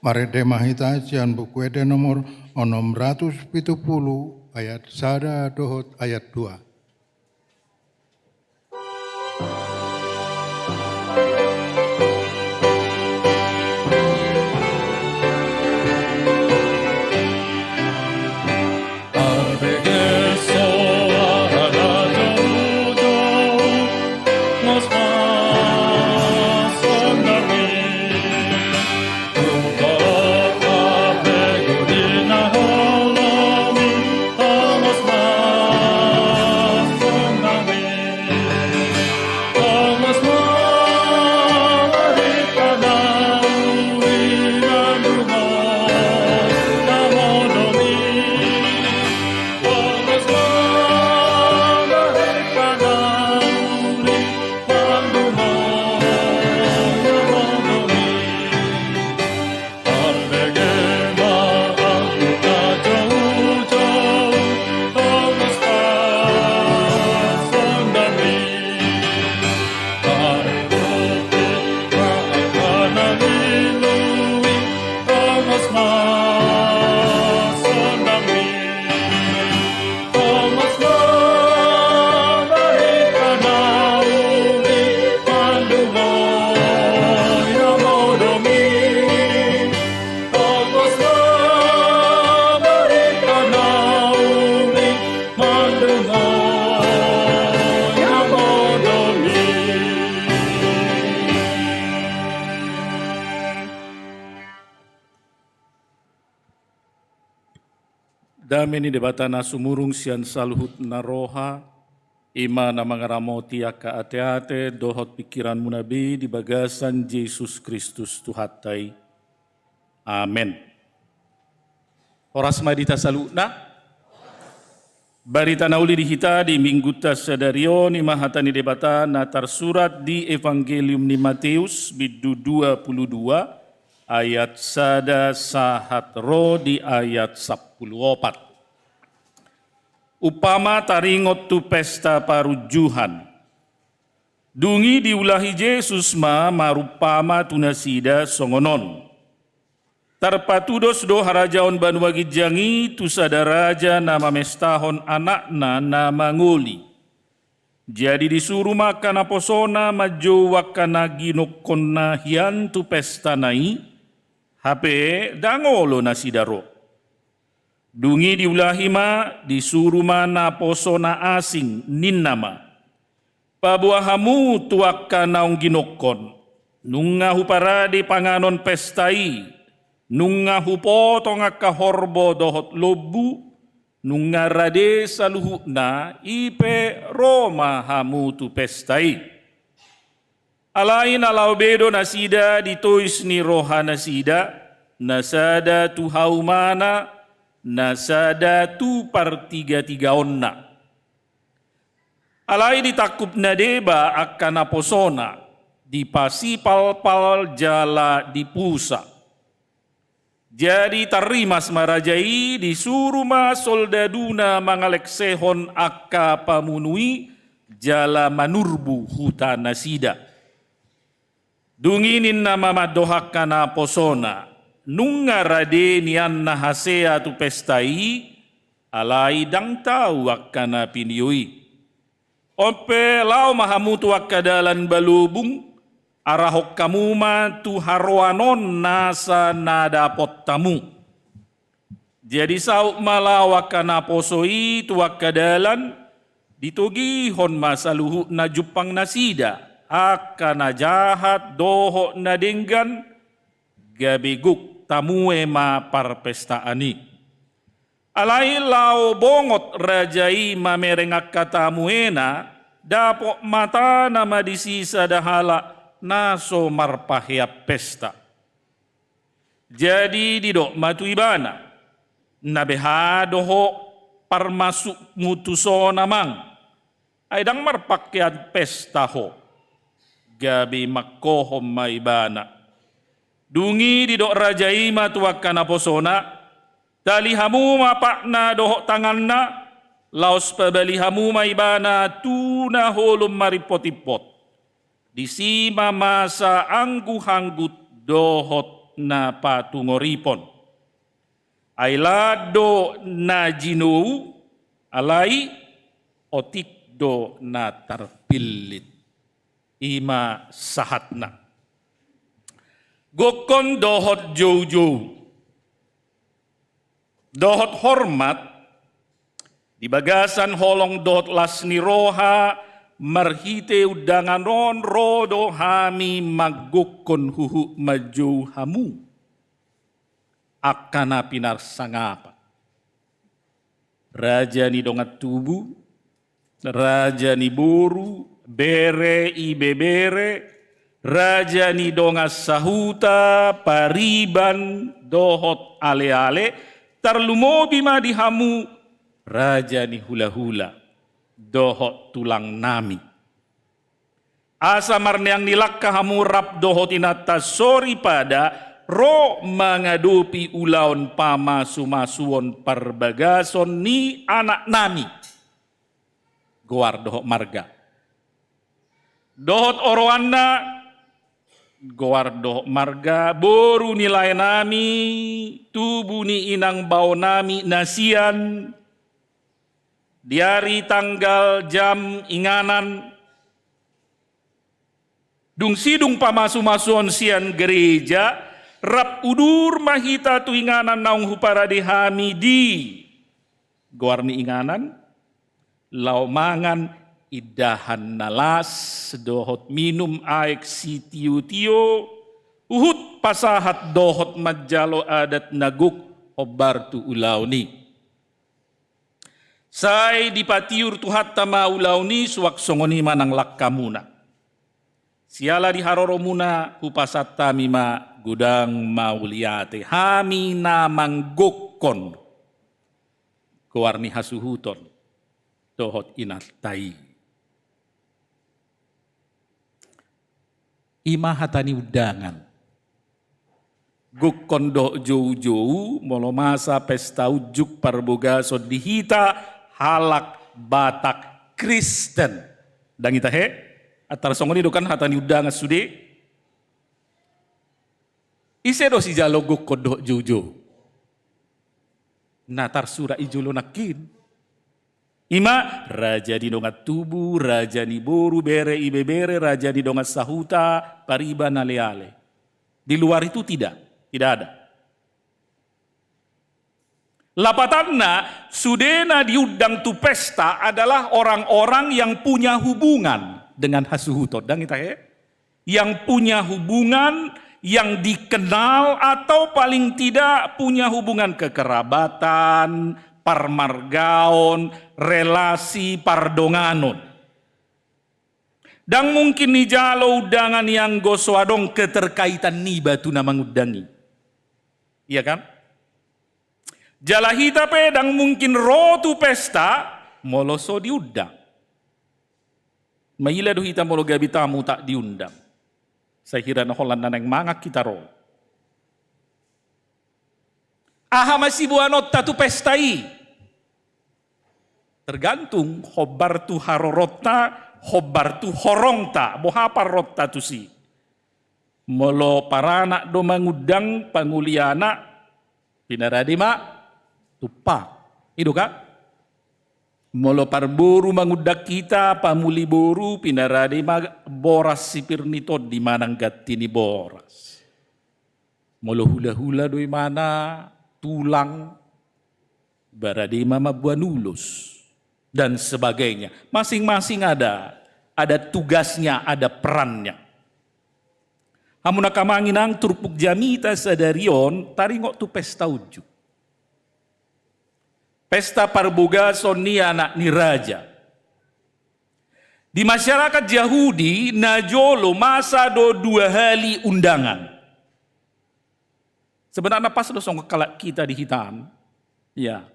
Marende ma hita sian Buku Ende nomor onom ratus pitu pulu, ayat sada dohot ayat dua. Dame ni Debata na sumurung sian saluhut na roha, i ma na mangaramoti angka ateate dohot pingkiranmuna be di bagasan Jesus Kristus Tuhanta i. Amen. Horas ma di hita saluhutna. Barita na uli di hita di Minggunta sadari on i ma hata ni Debata na tarsurat di Evangelium ni Mateus bindu dua pulu dua ayat sada sahat ro di ayat sampulu opat. Umpama taringot tu pesta parunjuhan. Dung i diulahi Jesus ma marumpama tu nasida songon on. Tarpatudos do harajaon banua ginjang i tu sada raja na mamestahon anakna na mangoli. Jadi disuru ma angka naposona manjou angka na ginongkonna hian tu pestana i, hape ndang olo nasida ro. Dung i diulahi ma, disuru ma naposona asing, ninna ma: Paboa hamu tu angka naung ginongkon, nunga huparade panganon pesta i, nunga hupotong angka horbo dohot lombu, nunga rade saluhutna, i pe ro ma hamu tu pesta i. Alai na laho be do nasida di tois ni rohanasida, na sada tu haumana, na sada tu partigatigaonna. Alai ditangkup na deba angka naposona, dipasipalpal jala dipusa. Jadi tarrimas ma raja i, disuru ma soldaduna mangalengsehon angka pamunu i jala manurbu huta nasida. Dung i ninna ma mandok angka naposona: Nunga rade nian na hasea tu pesta i, alai ndang tau angka na pinio i. On pe laho ma hamu tu angka dalan balobung, arahon hamu ma tu haroan on nasa na dapot hamu. Jadi saut ma laho angka naposo i tu angka dalan, ditogihon ma saluhut na jumpang nasida, angka na jahat dohot na denggan, gabe gok tamue ma parpestaan i. Alai laho bongot raja i mamereng angka tamuena, dapot matana ma disi sada halak na so marpahean pesta. Jadi didok ma tu ibana: Na beha do ho parmasukmu tuson, amang? Ai ndang marpahean pesta ho. Gabe mangkohom ma ibana. Dung i didok raja i ma tu angka naposona: Tali hamu ma patna dohot tanganna, laos pabali hamu ma ibana tu na holom marimpotimpot. Disi ma masa angguhanggut dohot na patungoripon. Ai lat do na jinou, alai otik do na tarpillit. I ma sahatna. Gokkon dohot joujou, dohot hormat, di bagasan holong dohot las ni roha, marhite undangan on ro do hami manggokkon huhut manjou hamu, angka na pinarsangapan. Raja ni dongan tubu, raja ni boru, bere, ibebere, raja ni dongan sahuta, pariban, dohot aleale, tarlumobi ma di hamu, raja ni hulahula, dohot tulangnami. Asa marneang ni langka hamu rap dohot inanta soripada ro mangadopi ulaon pamasumasuon parbagason ni anaknami. Goar dohot marga. Dohot oroanna, goar dohot marga, boru ni laenami, tubu ni inang baonami na sian, di ari, tanggal, jam, inganan. Dung sidung pamasumasuon sian gereja, rap udur ma hita tu inganan naung huparade hami di, goar ni inganan, laho mangan indahan na las dohot minum aek sitiotio, huhut pasahat dohot manjalo adat na gok hombar tu ulaon i. Sai dipatiur Tuhanta ma ulaon i, suang songon i ma nang langkamuna. Siala di haroromuna hupasahat hami ma godang mauliate, hami na manggokhon goar ni hasuhuton dohot inanta i. I ma hata ni undangan. Gokhon dohot joujou, molo masa pesta unjuk parbogason di hita halak Batak Kristen. Ndang i tahe? Antar songon i do kan hata ni undangan sude. Ise do sijalo gokhon dohot joujou? Na tarsurat i jolo nangkin. I ma raja ni dongan tubu, raja ni boru, bere, ibebere, raja ni dongan sahuta, pariban, aleale. Di luar itu tidak, tidak ada. Lapatanna, sude na diundang tu pesta adalah orang-orang yang punya hubungan dengan hasuhuton. Ndang i tahe? Yang punya hubungan, yang dikenal, atau paling tidak punya hubungan kekerabatan, parmargaon, relasi pardonganon. Ndang mungkin dijalo undangan i anggo so adong keterkaitan niba tu na mangundang i. Iya kan? Jala hita pe ndang mungkin ro tu pesta molo so diundang. Maila do hita molo gabe tamu tak diundang. Sai hira na holan na naeng mangan hita ro. Aha ma siboanonta tu pesta i? Tergantung hombar tu haroronta, hombar tu horongta, boha parronta tusi. Molo paranak do mangundang pangoli anak, pinarade ma tumpak. I do kan? Molo parboru mangundang hita pamuli boru, pinarade ma boras sipir ni tondi manang ganti ni boras. Molo hulahula do imana, tulang, barade ma mamboan ulos, dan sebagainya. Masing-masing ada, ada tugasnya, ada perannya. Hamu angka amang inang, turpuk jamita sadari on taringot tu pesta unjuk. Pesta parbogason ni anak ni raja. Di masyarakat Jahudi, na jolo masa do dua hali undangan. Sebenarna pas do songon halak hita di hita an. Ya.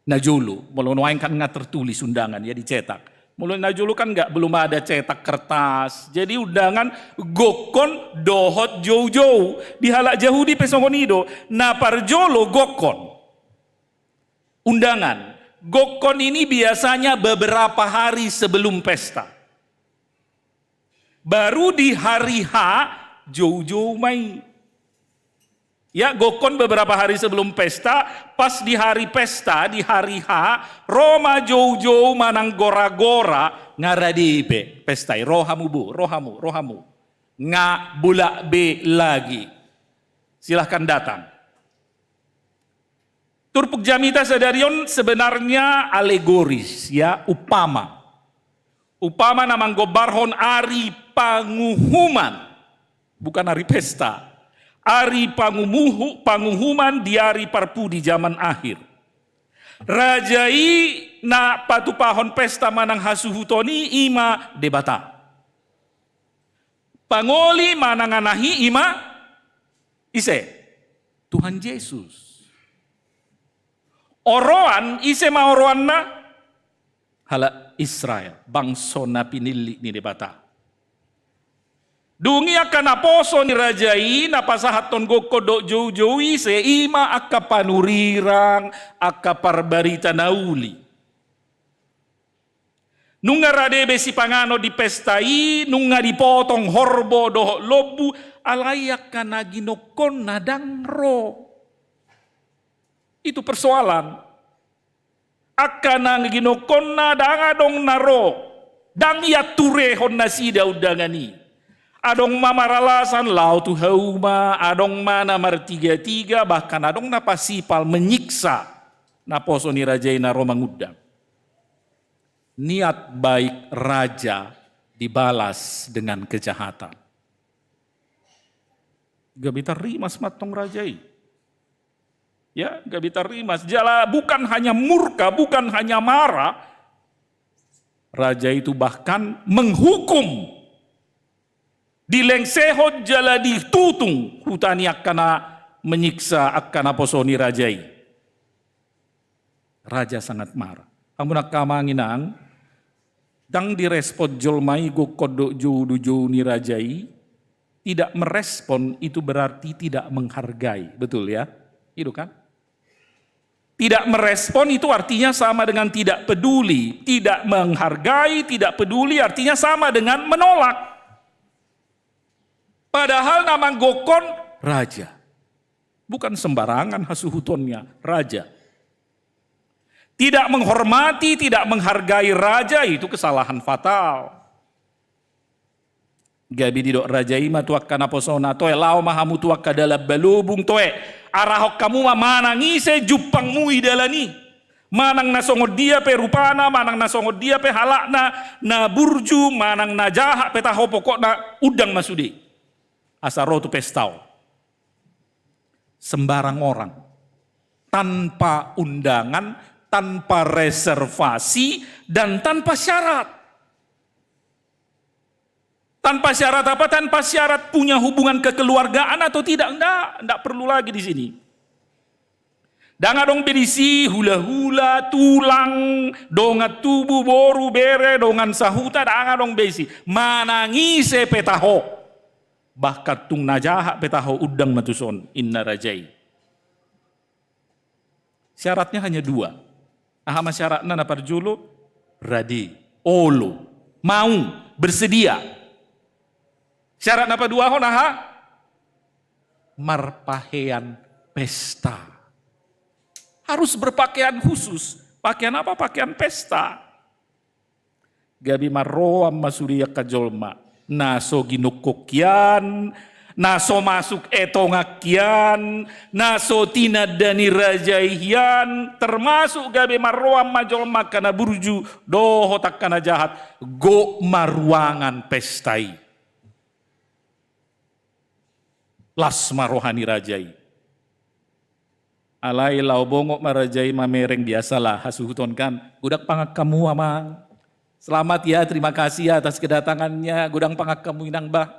Na jolo, molo nuaeng kan nga tertulis undangan ya dicetak. Molo na jolo kan nggak, belum ada cetak kertas. Jadi undangan gokhon dohot joujou. Di halak Jahudi pe songon i do, na parjolo gokhon. Undangan. Gokhon ini biasanya beberapa hari sebelum pesta. Baru di hari H, joujou ma i. Ya, gokhon beberapa hari sebelum pesta, pas di hari pesta, di hari H, ro ma joujou manang gora-gora, nga rade be pesta i, ro hamu bo, ro hamu, ro hamu. Nga bolak be lagi. Silahkan datang. Turpuk jamita sadari on sebenarnya alegoris, ya, umpama. Umpama na manggombarhon ari panguhuman, bukan ari pesta. Ari pangumuhu-, panguhuman di ari parpudi zaman akhir. Raja i na patupahon pesta manang hasuhuton i, i ma Debata. Pangoli manang anahi, i ma ise? Tuhan Jesus. Oroan, ise ma oroanna? Halak Israel, bangso na pinillit ni Debata. Dung i angka naposo ni raja i, na pasahathon gokhon dohot joujou i ise, i ma angka panurirang, angka parbarita na uli. Nunga rade be sipanganon di pesta i, nunga dipotong horbo dohot lombu, alai angka na ginokhonna ndang ro. Itu persoalan. Angka na ginokhonna ndang adong na ro, ndang ianturehon nasida undangan i. Adong ma maralasan laho tu hauma, adong ma na martiga-tiga, bahkan adong na pasipal menyiksa naposo ni raja i na ro mangundang. Niat baik raja dibalas dengan kejahatan. Gabe tarrimas mantong raja i. Ya, gabe tarrimas. Jala bukan hanya murka, bukan hanya marah. Raja itu bahkan menghukum. Dilengsehon jala ditutung huta ni angka na menyiksa angka naposo ni raja i. Raja sangat marah. Hamu angka amang inang, ndang direspon jolma i gokkon dohot jou, dohot jou ni raja i, tidak merespon itu berarti tidak menghargai. Betul ya? Itu kan? Tidak merespon itu artinya sama dengan tidak peduli. Tidak menghargai, tidak peduli artinya sama dengan menolak. Padahal na manggokkon raja. Bukan sembarangan hasuhutonnya, raja. Tidak menghormati, tidak menghargai raja itu kesalahan fatal. Gabe didok raja i ma tu angka naposona, toe, laho ma hamu tu angka dalan balobung, toe, arahon hamu ma manang ise jumpangmu i dalan i. Manang na songon dia pe rupana, manang na songon dia pe halakna, na burju, manang na jahat pe taho, pokokna undang ma sude. Asa ro tu pesta on. Sembarang orang. Tanpa undangan, tanpa reservasi, dan tanpa syarat. Tanpa syarat apa? Tanpa syarat punya hubungan kekeluargaan atau tidak, ndak, ndak perlu lagi di sini. Ndang adong be disi hulahula, tulang, dongan tubu, boru, bere, dongan sahuta, ndang adong be disi. Manang ise pe taho. Bahkan tung na jahat pe taho, undang ma tuson, ninna raja i. Syaratnya hanya dua. Aha ma syaratna na parjolo? Rade, olo, mau, bersedia. Syarat na paduahon aha? Marpahean pesta. Harus berpakaian khusus. Pakaian apa? Pakaian pesta. Gabe marroan ma sude angka jolma. Na so ginongkok hian, na so masuk etongan hian, na so tinanda ni raja i hian, termasuk gabe marroan ma jolma angka na burju dohot angka na jahat, gok ma ruangan pesta i. Las ma roha ni raja i. Alai laho bongot ma raja i mamereng, biasalah hasuhuton kan. Godang pangan hamu amang. Selamat ya, terima kasih ya atas kedatangannya. Godang pangan hamu inang bah.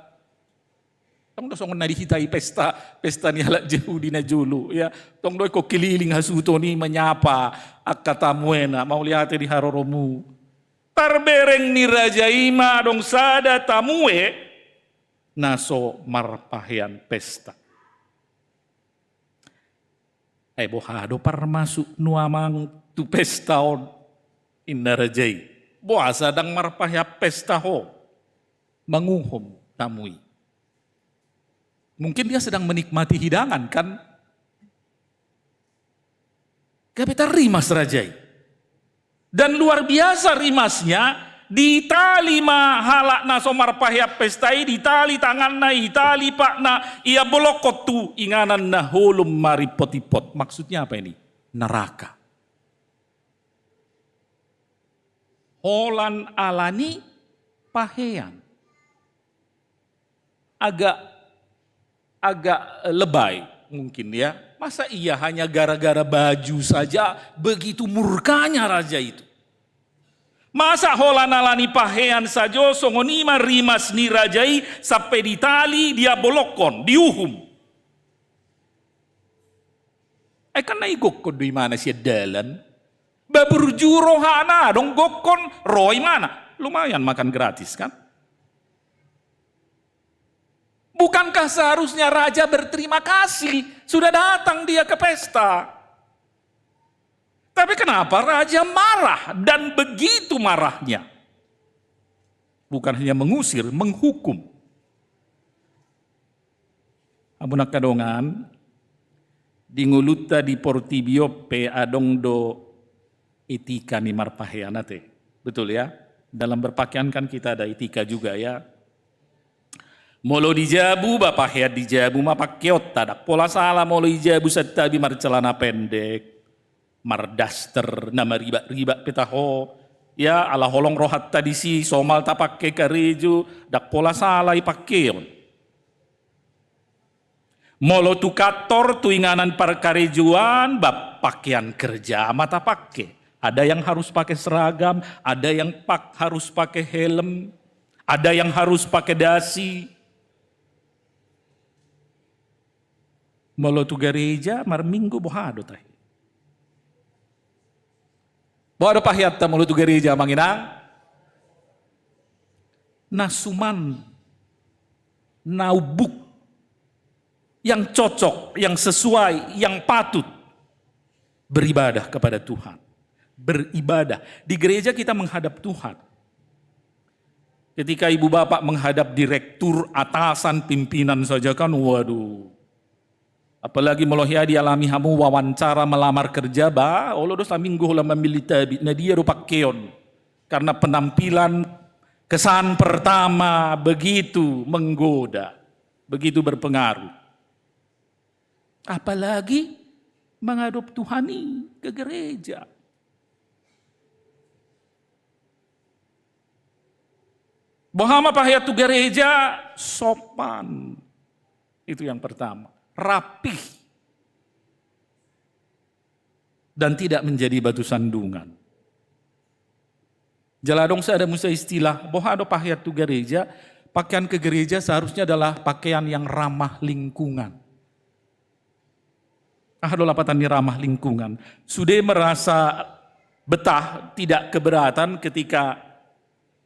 Tong do songon na di hita i pesta, pesta ni halak Jahudi na jolo ya. Tong do ingkon keliling hasuhuton i menyapa angka tamuena, mauliate di haroromu. Tarbereng ni raja i ma adong sada tamue na so marpahean pesta. Eh, boha do parmasuk nu amang tu pesta on, ninna raja i. Boasa ndang marpahean pesta ho manguhum tamu i? Mungkin dia sedang menikmati hidangan kan? Gabe tarrimas raja i. Dan luar biasa rimasnya, ditali ma halak na so marpahean pesta i, ditali tanganna, ditali patna, ia bolongkon tu inganan na holom marimpot-impot. Maksudnya apa ini? Neraka. Holan alani pahean. Agak, agak lebay mungkin ya. Masa iya hanya gara-gara baju saja begitu murkanya raja itu? Masa holan alani pahean sajo songon i ma rimas ni raja i sampe ditali, diabolongkon, diuhum? Ai kan na igokkon do imana sian dalan. Ba burju rohana, adong gokkon, ro imana. Lumayan makan gratis kan? Bukankah seharusnya raja berterima kasih sudah datang dia ke pesta? Tapi kenapa raja marah dan begitu marahnya? Bukan hanya mengusir, menghukum. Hamu angka dongan, di ngolunta di portibi on pe adong do etika ni marpahean ate. Betul ya? Dalam berpakaian kan kita ada etika juga ya. Molo di jabu, ba pahean di jabu ma pangkeonta, ndang pola sala molo di jabu santabi marcelana pendek, mardaster na maribak-ribak pe taho. Ya, ala holong rohanta disi, somal tapangke karejo, ndang pola sala i pangkeon. Molo tu kantor, tu inganan parkarejoan, ba pakean kerja ma tapake. Ada yang harus pakai seragam, ada yang pak harus pakai helm, ada yang harus pakai dasi. Molo tu gareja, marminggu boha do tahe? Boha do paheanta molo tu gareja, Amang Inang? Na suman, na umbuk, yang cocok, yang sesuai, yang patut beribadah kepada Tuhan. Beribadah. Di gereja kita menghadap Tuhan. Ketika ibu bapak menghadap direktur, atasan, pimpinan saja kan, waduh. Apalagi molo hea dialami hamu wawancara melamar kerja, ba, olo do saminggu holan mamillit tabit, na dia do pakeon. Karena penampilan kesan pertama begitu menggoda, begitu berpengaruh. Apalagi menghadap Tuhan i ke gereja. Boha ma pahean tu gareja? Sopan. Itu yang pertama. Rapih. Dan tidak menjadi batu sandungan. Jala adong sada muse istilah, boha do pahean tu gareja? Pakean ke gereja seharusnya adalah pakean yang ramah lingkungan. Aha do lapatan ni ramah lingkungan? Sude merasa betah, tidak keberatan ketika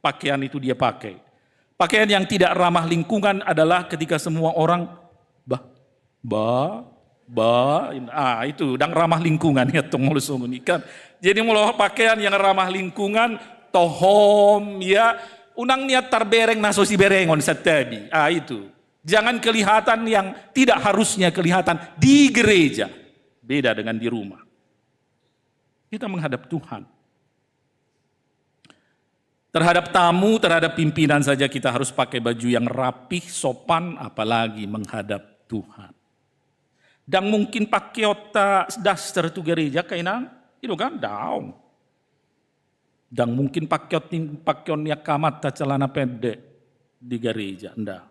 pakean itu dia pakai. Pakean yang tidak ramah lingkungan adalah ketika semua orang, bah, bah, bah, ah, itu dang ramah lingkungan, ya, tong, molo songon i kan. Jadi molo pakean yang ramah lingkungan, tohom, ya, unang nian tarbereng na so siberengon santabi. Ah, itu. Jangan kelihatan yang tidak harusnya kelihatan di gereja. Beda dengan di rumah. Kita menghadap Tuhan. Terhadap tamu, terhadap pimpinan saja kita harus pakai baju yang rapih, sopan, apalagi menghadap Tuhan. Dang mungkin pakeonta daster tu gereja, angka inang, i do kan, daong. Dang mungkin pakeon ni, pakeon ni angka amanta celana pendek di gereja, nda.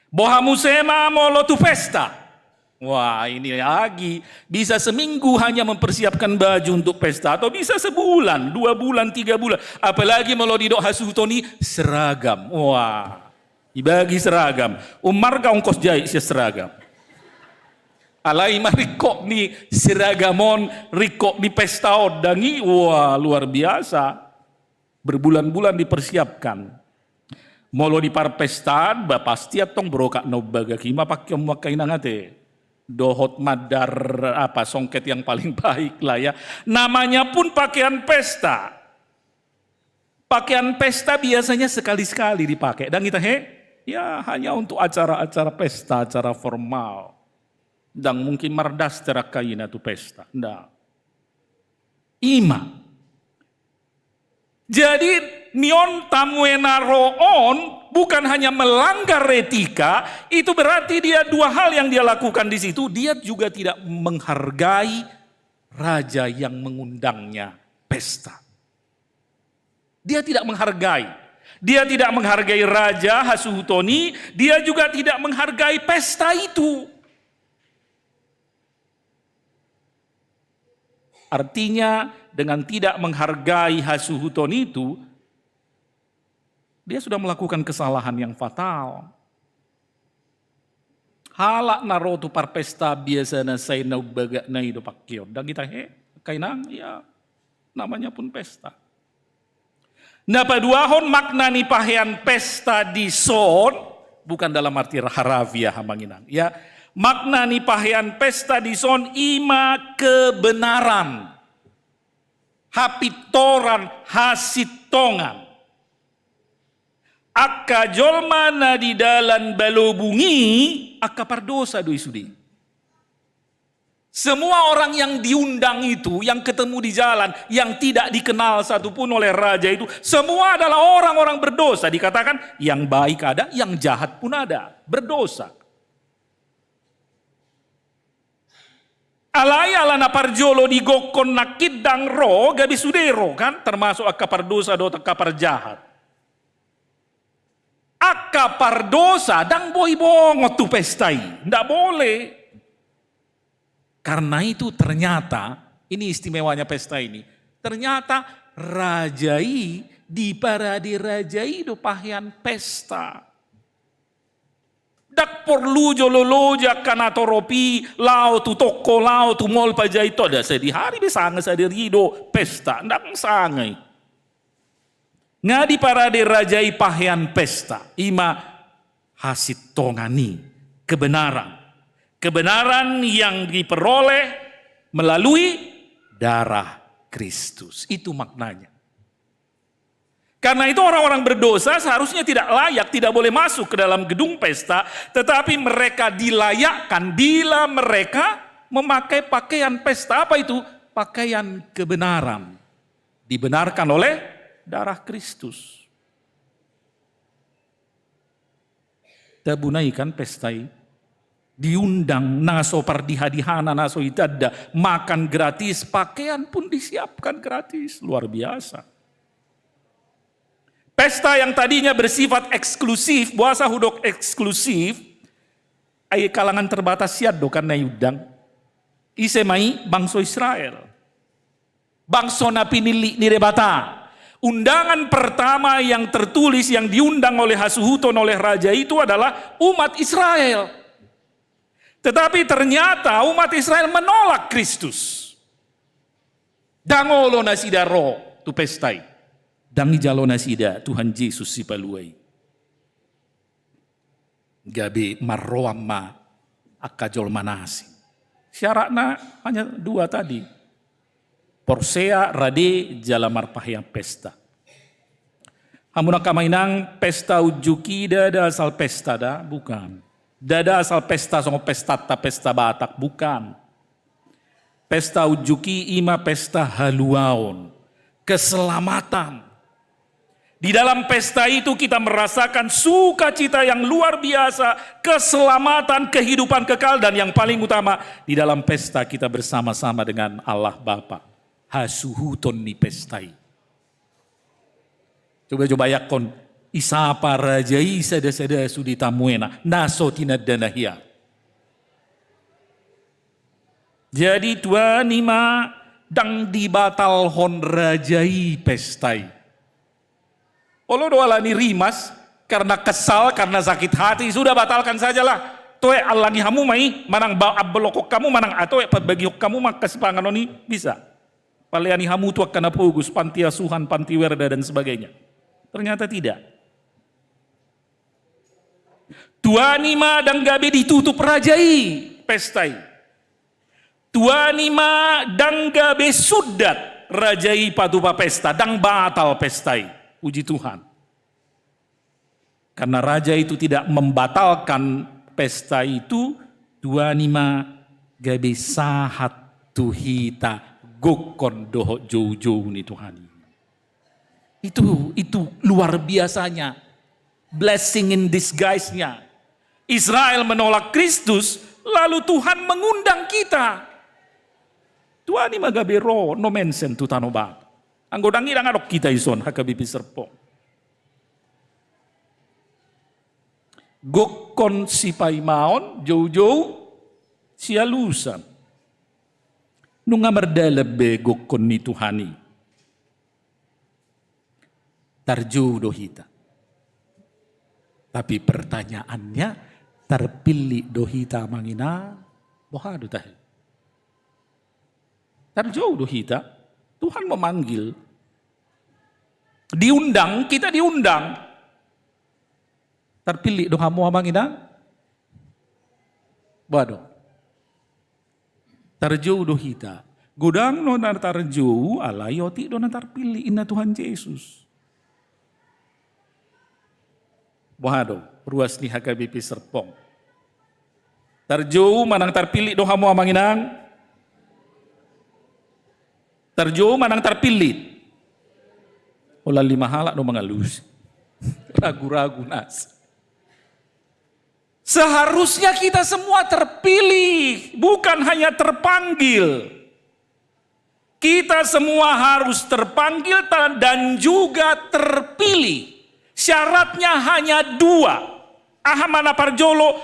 Boha muse ma molo tu pesta? Wah, ini lagi. Bisa seminggu hanya mempersiapkan baju untuk pesta, atau bisa sebulan, dua bulan, tiga bulan. Apalagi molo didok hasuhuton i seragam. Wah, dibagi seragam. Ummarga ongkos jahit sian seragam. Alai ima ringkot ni seragam on, ringkot ni pesta on dang i, wah, luar biasa. Berbulan-bulan dipersiapkan. Molo di parpestaan, ba pasti antong brokak na umbagak i ma pakeonmu, angka inang, ate. Dohot mandar apa, songket yang paling baik lah, ya. Namanya pun pakaian pesta. Pakaian pesta biasanya sekali-sekali dipakai. Dang i tahe? Ya, hanya untuk acara-acara pesta, acara formal. Dang mungkin mardaster angka ina tu pesta. Nda. Ima. Jadi, nionta muse na ro on bukan hanya melanggar etika, itu berarti dia dua hal yang dia lakukan di situ, dia juga tidak menghargai raja yang mengundangnya pesta. Dia tidak menghargai. Dia tidak menghargai raja hasuhuton i, dia juga tidak menghargai pesta itu. Artinya, dengan tidak menghargai hasuhuton itu, dia sudah melakukan kesalahan yang fatal. Halak na ro tu parpesta biasana sai na umbagakna i do pakeon. Dang i tahe, angka inang, ya, namanya pun pesta. Na paduahon, makna ni pahean pesta dison, bukan dalam arti harafiah, amang inang, ya. Makna ni pahean pesta dison ima kebenaran, hapintoran, hasintongan. Angka jolma na di dalan balobung i, angka pardosa do i sude. Semua orang yang diundang itu, yang ketemu di jalan, yang tidak dikenal satupun oleh raja itu, semua adalah orang-orang berdosa. Dikatakan, yang baik ada, yang jahat pun ada. Berdosa. Alai ala na parjolo digokkon nangkin dang ro, gabe sude ro, kan? Termasuk angka pardosa dohot angka parjahat. Angka pardosa ndang boi bongot tu pesta i, ndak boleh. Karena itu ternyata, ini istimewanya pesta ini, ternyata raja i, di parade raja i do pahean pesta. Ndang porlu jolo loja angka na torop i, laho tu toko, laho tu mall pajaitho, da sadihari be sanga sadari do pesta, ndang sanga i. Nga di parade raja i pahean pesta, ima hasintongan i, kebenaran. Kebenaran yang diperoleh melalui darah Kristus. Itu maknanya. Karena itu orang-orang berdosa seharusnya tidak layak, tidak boleh masuk ke dalam gedung pesta, tetapi mereka dilayakkan bila mereka memakai pakaian pesta. Apa itu? Pakaian kebenaran. Dibenarkan oleh darah Kristus. Tabunai kan pesta i. Diundang na so pardihadihana, na so itanda, makan gratis, pakaian pun disiapkan gratis, luar biasa. Pesta yang tadinya bersifat eksklusif, boasa hudok eksklusif, ai kalangan terbatas sian do kan na iundang. Ise ma i? Bangso Israel. Bangso na pinillit ni Debata. Undangan pertama yang tertulis, yang diundang oleh hasuhuton, oleh raja itu adalah umat Israel. Tetapi ternyata umat Israel menolak Kristus. Ndang olo nasida ro tu pesta i. Ndang dijalo nasida Tuhan Jesus Sipalua i. Gabe marroan ma angka jolma na asing. Syaratna hanya dua tadi. Porsea, rade, jala marpahean pesta. Hamu angka amang inang, pesta unjuk i ndada asal pesta da, bukan. Ndada asal pesta songon pestanta, pesta Batak, bukan. Pesta unjuk i ima pesta haluaon, keselamatan. Di dalam pesta itu kita merasakan sukacita yang luar biasa, keselamatan, kehidupan kekal, dan yang paling utama, di dalam pesta kita bersama-sama dengan Allah Bapa. Hasuhuton ni pesta i. Coba-coba bayangkon, isapa raja i sada-sada sude tamuena, na so tinandana hea. Jadi tuani ma ndang dibatalhon raja i pesta i. Olo do alani rimas, karena kesal, karena sakit hati, sudah batalkan sajalah. Toe allangi hamu ma i, manang ba-, ambolhon hamu, manang atoe pabagihon hamu ma angka sipanganon i, bisa. Paleani hamu tu angka na pogos, panti asuhan, panti werda, dan sebagainya. Ternyata tidak. Tuani ma ndang gabe ditutup raja i pesta i. Tuani ma ndang gabe sundat raja i patupa pesta, ndang batal pesta i. Puji Tuhan. Karena raja itu tidak membatalkan pesta itu, tuani ma gabe sahat tu hita gokkon dohot joujou ni Tuhan i. Itu, itu luar biasanya. Blessing in disguise-nya. Israel menolak Kristus, lalu Tuhan mengundang kita. Tuani ma gabe ro, no mention tu Tano Batak. Anggo ndang i ndang adong hita dison, H K B P Serpong. Gokkon sipaimaon, joujou sialusan. Nunga mardalan be gokkon ni Tuhan i. Tarjou do hita. Tapi pertanyaannya, tarpillit do hita amang inang? Boha do tahe? Tarjou do hita. Tuhan memanggil. Diundang, kita diundang. Tarpillit do hamu amang inang? Boha do? Tarjou do hita. Godang do na tarjou, alai otik do na tarpillit, inna Tuhan Jesus. Boha do ruas ni H K B P Serpong? Tarjou manang tarpillit do hamu amang inang? Tarjou manang tarpillit? Holan lima halak do mangalusi. Ragu-ragu nasa. Seharusnya kita semua terpilih, bukan hanya terpanggil. Kita semua harus terpanggil ta-, dan juga terpilih. Syaratnya hanya dua. Aha ma na parjolo?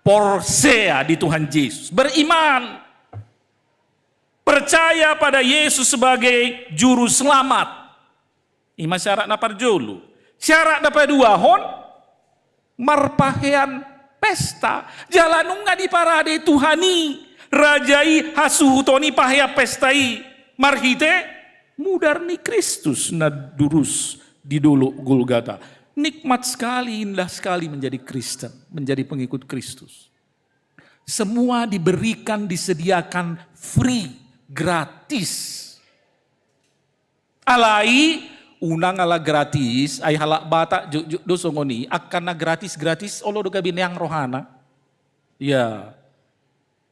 Porsea di Tuhan Jesus. Beriman. Percaya pada Yesus sebagai juru selamat. I ma syarat na parjolo. Syarat na paduahon, marpahean pesta. Jala nunga diparade Tuhan i, Raja i, hasuhuton i, pahean pesta i marhite mudar ni Kristus na durus di dolok Golgata. Nikmat sekali, indah sekali menjadi Kristen, menjadi pengikut Kristus. Semua diberikan, disediakan free, gratis. Alai, unang ala gratis, ai halak Batak jotjot do songon i, angka na gratis-gratis, olo do gabe neang rohana. Ya.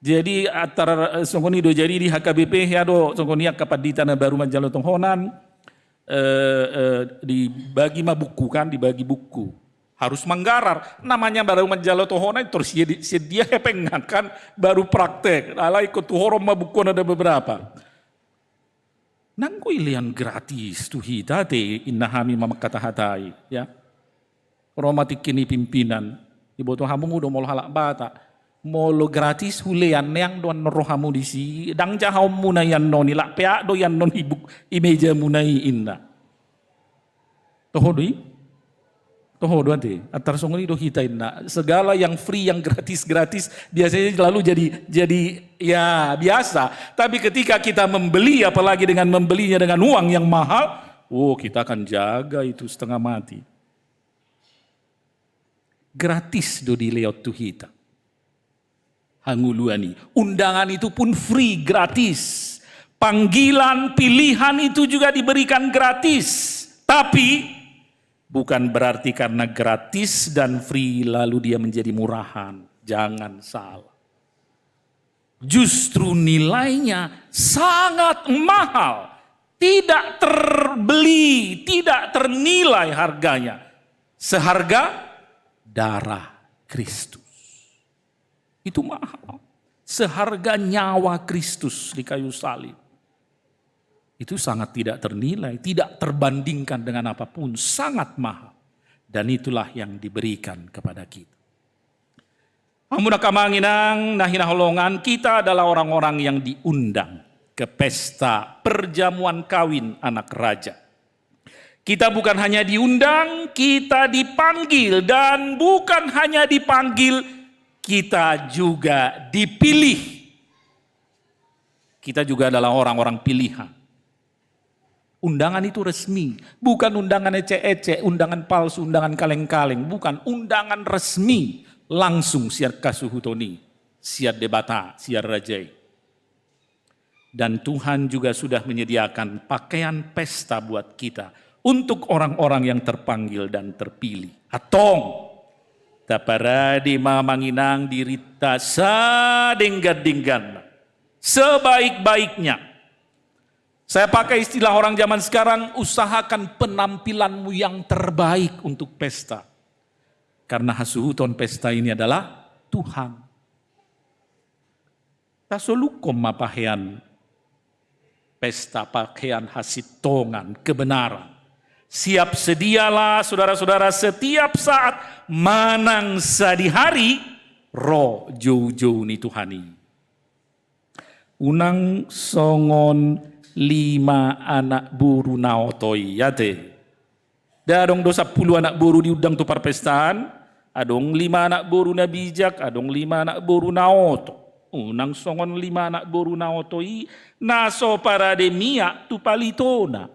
Jadi, antar, eh, songon i do, jadi di H K B P hea do, songon i angka pandita na baru manjalo tohonan, eh, eh, dibagi ma buku kan, dibagi buku. Harus manggarar, namanya baru manjalo tohonan, terus dia, dia hepeng kan, baru praktek. Alai ingkon tuhoron ma buku na ada beberapa. Nanggo ilean gratis tu hita te, inna hami ma mangkatahatai, ya. Ro ma tingki ni pimpinan, diboto hamu do molo halak Batak. Molo gratis hulean, neang do annon rohamu disi, ndang jahaonmuna i annon i, lak peak do i annon i buk, i mejamuna i, inna. Toho do i? Toho do ate. Antar songon i do hita, inna. Segala yang free, yang gratis-gratis, biasanya lalu jadi, jadi, ya, biasa. Tapi ketika kita membeli, apalagi dengan membelinya dengan uang yang mahal, oh, kita akan jaga itu setengah mati. Gratis do dilehon tu hita. Hangoluan i. Undangan itu pun free, gratis. Panggilan, pilihan itu juga diberikan gratis. Tapi, bukan berarti karena gratis dan free lalu dia menjadi murahan. Jangan salah. Justru nilainya sangat mahal. Tidak terbeli, tidak ternilai harganya. Seharga darah Kristus. Itu mahal. Seharga nyawa Kristus di kayu salib. Itu sangat tidak ternilai, tidak terbandingkan dengan apapun, sangat mahal. Dan itulah yang diberikan kepada kita. Hamu angka amang inang na hinaholongan, kita adalah orang-orang yang diundang ke pesta perjamuan kawin anak raja. Kita bukan hanya diundang, kita dipanggil. Dan bukan hanya dipanggil, kita juga dipilih. Kita juga adalah orang-orang pilihan. Undangan itu resmi, bukan undangan ecek-ecek, undangan palsu, undangan kaleng-kaleng, bukan, undangan resmi, langsung sian hasuhuton i, sian Debata, sian Raja i. Dan Tuhan juga sudah menyediakan pakaian pesta buat kita, untuk orang-orang yang terpanggil dan terpilih. Antong, taparade ma amang inang dirinta sadenggan-dengganna, sebaik-baiknya. Saya pakai istilah orang zaman sekarang, usahakan penampilanmu yang terbaik untuk pesta. Karena hasuhuton pesta ini adalah Tuhan. Tasolukkon ma pahean pesta, pahean hasintongan, kebenaran. Siap sedialah, saudara-saudara, setiap saat manang sadihari ro joujou ni Tuhan i. Unang songon lima anak boru na oto i, ate. Nda adong do sampulu anak boru diundang tu parpestaan, adong lima anak boru na bijak, adong lima anak boru na oto. Unang songon lima anak boru na oto i, na so parade miak tu palitona.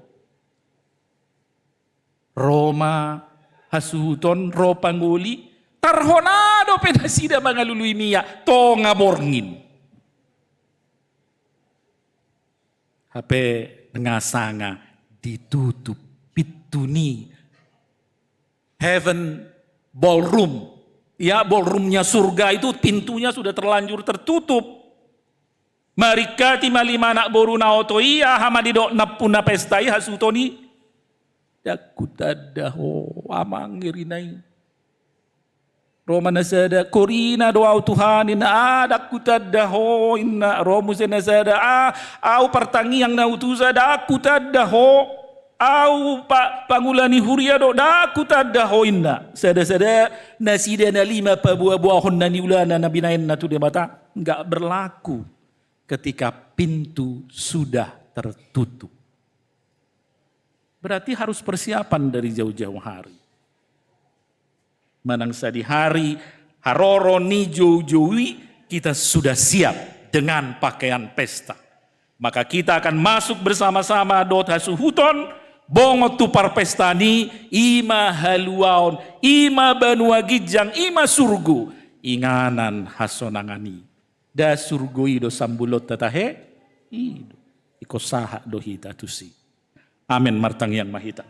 Ro ma hasuhuton, ro pangoli, tarhona dope nasida mangalului miak, tonga borngin. Hape nga sanga ditutup pintu ni heaven ballroom. Ya, ballroomnya surga itu pintunya sudah terlanjur tertutup. Maringkati ma lima anak boru na oto i, aha ma didok nampuna pesta i, hasuhuton i? Ndang hutanda ho, amang, ninna i. Ro ma na sada, korina do ahu Tuhan, ninna. Ah, ndang hutanda ho, ninna. Ro muse na sada, ah, ahu partangiang na hutusa, ndang hutanda ho. Au pa-, pangula ni huria do, ndang hutanda ho inna. Sada-sada nasida na lima paboa-boahon na niulana na binaenna tu Debata, nggak berlaku ketika pintu sudah tertutup. Berarti harus persiapan dari jauh-jauh hari. Manang sadihari haroro ni joujou i kita sudah siap dengan pakaian pesta. Maka kita akan masuk bersama-sama dohot hasuhuton, bongot tu parpestaan i, i ma haluaon, i ma banua ginjang, i ma surgo, inganan hasonangan i. Nda surgo i do sambulonta tahe, i do. Ingkon sahat do hita tusi. Amen. Martangiang ma hita.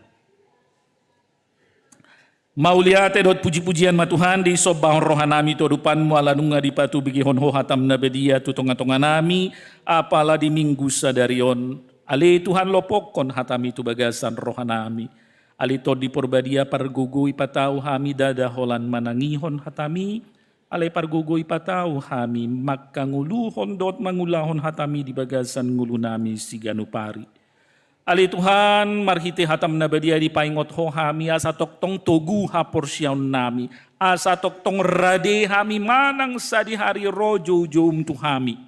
Mauliate dohot puji-pujian ma Tuhan, disombahon rohanami tu adopanmu ala nunga dipatubegehon ho hatam na badia tu tonga-tonganami, apala di Minggu sadari on. Ale Tuhan, lopokkon hatami tu bagasan rohanami. Ale Tondi Porbadia, pargogoi patau hami ndada holan manangihon hatami, alai pargogoi patau hami mangkangoluhon dohot mangulahon hatami di bagasan ngolunami siganup ari. Ale Tuhan, marhite hatam na badia dipaingot ho hami, asa tongtong togu haporseaonnami, asa tongtong rade hami manang sadihari ro joujoum tu hami.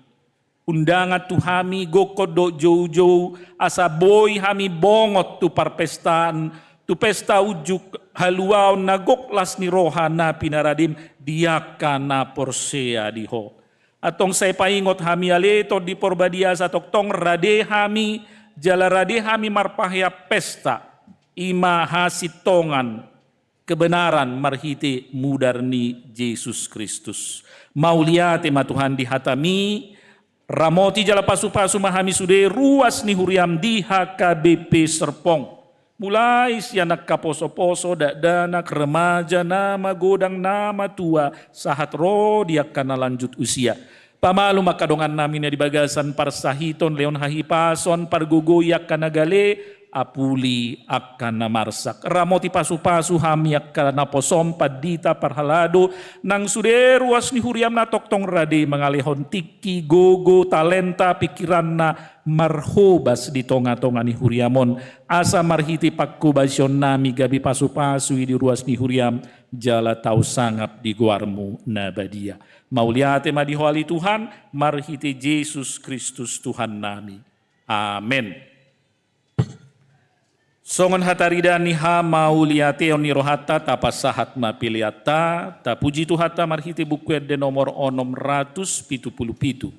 Undangan tu hami gokhon dohot joujou, asa boi hami bongot tu parpestaan, tu pesta unjuk haluaon na gok las ni roha na pinaradem di angka na porsea di ho. Antong sai paingot hami ale Tondi Porbadia asa tongtong rade hami, jala rade hami marpahean pesta, i ma hasintongan kebenaran marhite mudar ni Jesus Kristus. Mauliate ma Tuhan di hatami, ramoti jala pasupasu ma hami sude ruas ni huriam di H K B P Serpong. Mulai sian angka posoposo, dakdanak, remaja, na magodang, na matua, sahat ro di angka na lanjut usia. Pamalum angka dongannami na di bagasan parsahiton, lehon hahipason, pargogoi angka na gale, apuli angka na marsak. Ramoti pasupasu hami angka naposom, pandita, parhalado, nang sude ruas ni huriam na tongtong rade mangalehon tingki, gogo, talenta, pingkiranna, marhobas di tonga-tonga ni huriam on. Asa marhite pangkobasionnami gabe pasupasu i di ruas ni huriam, jala tau sangap di goarmu na badia. Mauliate ma di ho ale Tuhan, marhite Jesus Kristus Tuhannami. Amen. Songon hataridaan ni hamauliateon ni rohanta, tapasahat ma peleanta, tapuji Tuhanta marhite Buku Ende nomor onom ratus pitu pulu pitu.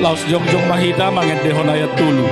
Laos jongjong ma hita mangendehon ayat tolu.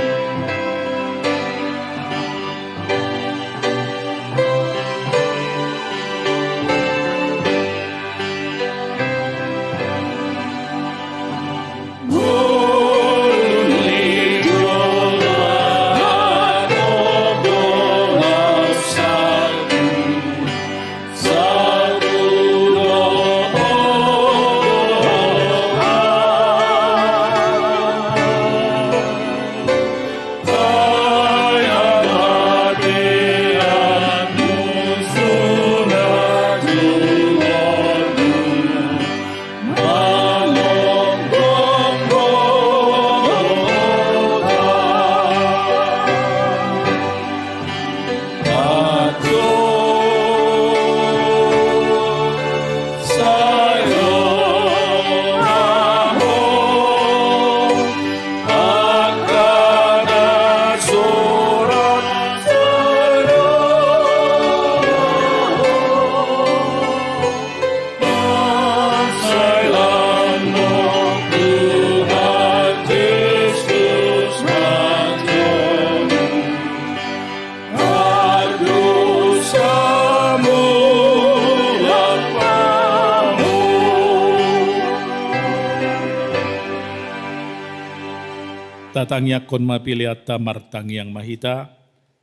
Tatangiangkon ma peleanta. Martangiang ma hita.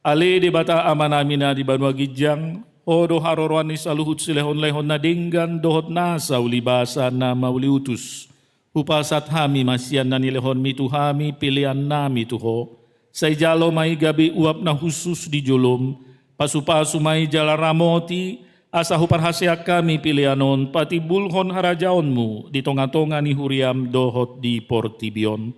Ale Debata Amanami na di banua ginjang, Ho do haroroan ni saluhut silehonlehon na denggan dohot nasa ulibasa na mauliutus. Hupasahat hami ma sian na nilehonmi tu hami peleannami tu Ho. Sai jalo ma i gabe uap na hushus di jolom. Pasupasu ma i jala ramoti, asa huparhaseang hami pelean on patimbulhon harajaonmu di tongatonga ni huriam dohot di portibi on.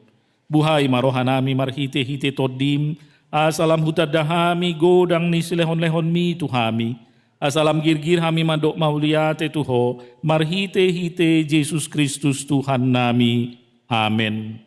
Buhai ma rohanami marhitehite Tondim, asa lam hutanda hami godang ni silehonlehonmi tu hami, asa lam girgir hami mandok mauliate tu Ho, marhitehite Jesus Kristus Tuhannami. Amen.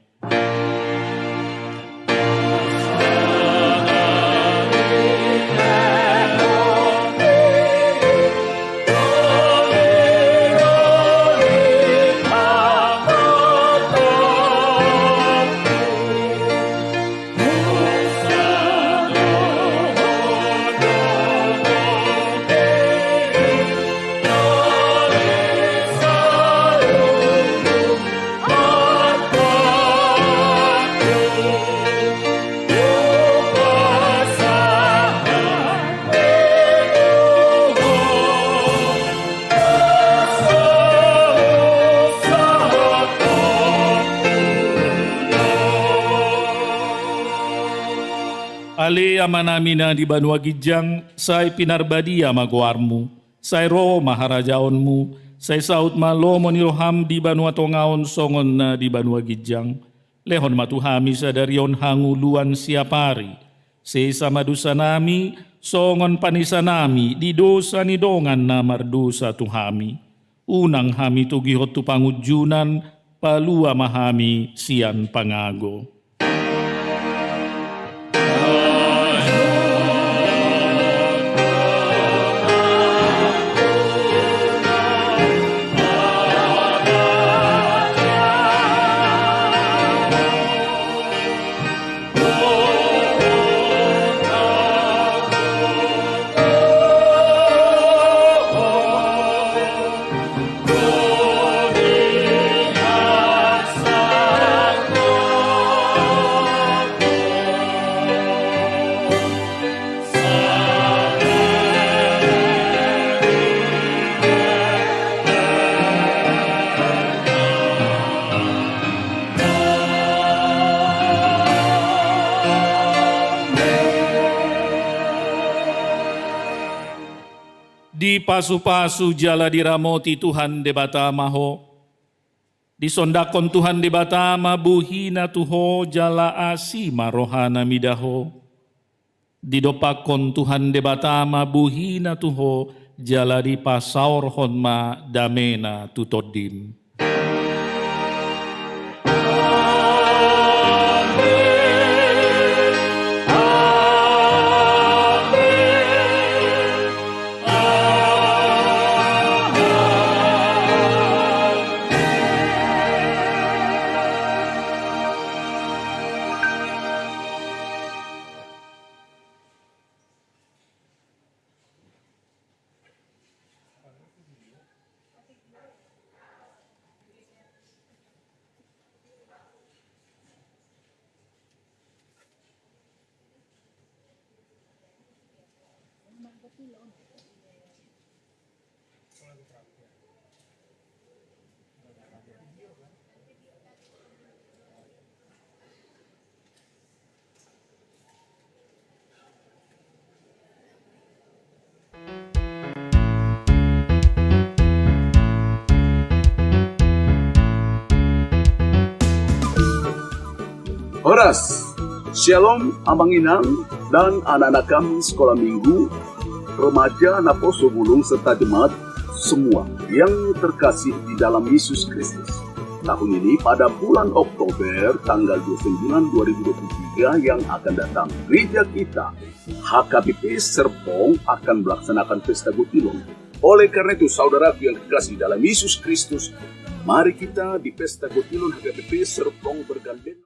Ale Amanami na di banua ginjang, sai pinarbadia ma goarmu. Sai ro ma harajaonmu, sai saut ma lomo ni roham di banua tonga on songon na di banua ginjang. Lehon ma tu hami sadari on hangoluan siapari. Sesa ma dosanami, songon panesanami di dosa ni dongan na mardosa tu hami. Unang hami togihon tu pangunjunan, palua ma hami sian pangago. Dipasupasu jala diramoti Tuhan Debata ma ho. Disondangkon Tuhan Debata ma bohina tu ho jala asi ma rohana mida ho. Didompakkon Tuhan Debata ma bohina tu ho jala dipasaorhon ma damena tu tondim. Horas. Syalom, Amang Inang, dan anak-anak kami sekolah minggu, remaja, naposo bulung, serta jemaat semua yang terkasih di dalam Yesus Kristus. Tahun ini, pada bulan Oktober, tanggal dua puluh sembilan, dua ribu dua puluh tiga yang akan datang, gereja kita, H K B P Serpong, akan melaksanakan pesta gotilon. Oleh karena itu, saudaraku yang terkasih dalam Yesus Kristus, mari kita di pesta gotilon H K B P Serpong bergandengan.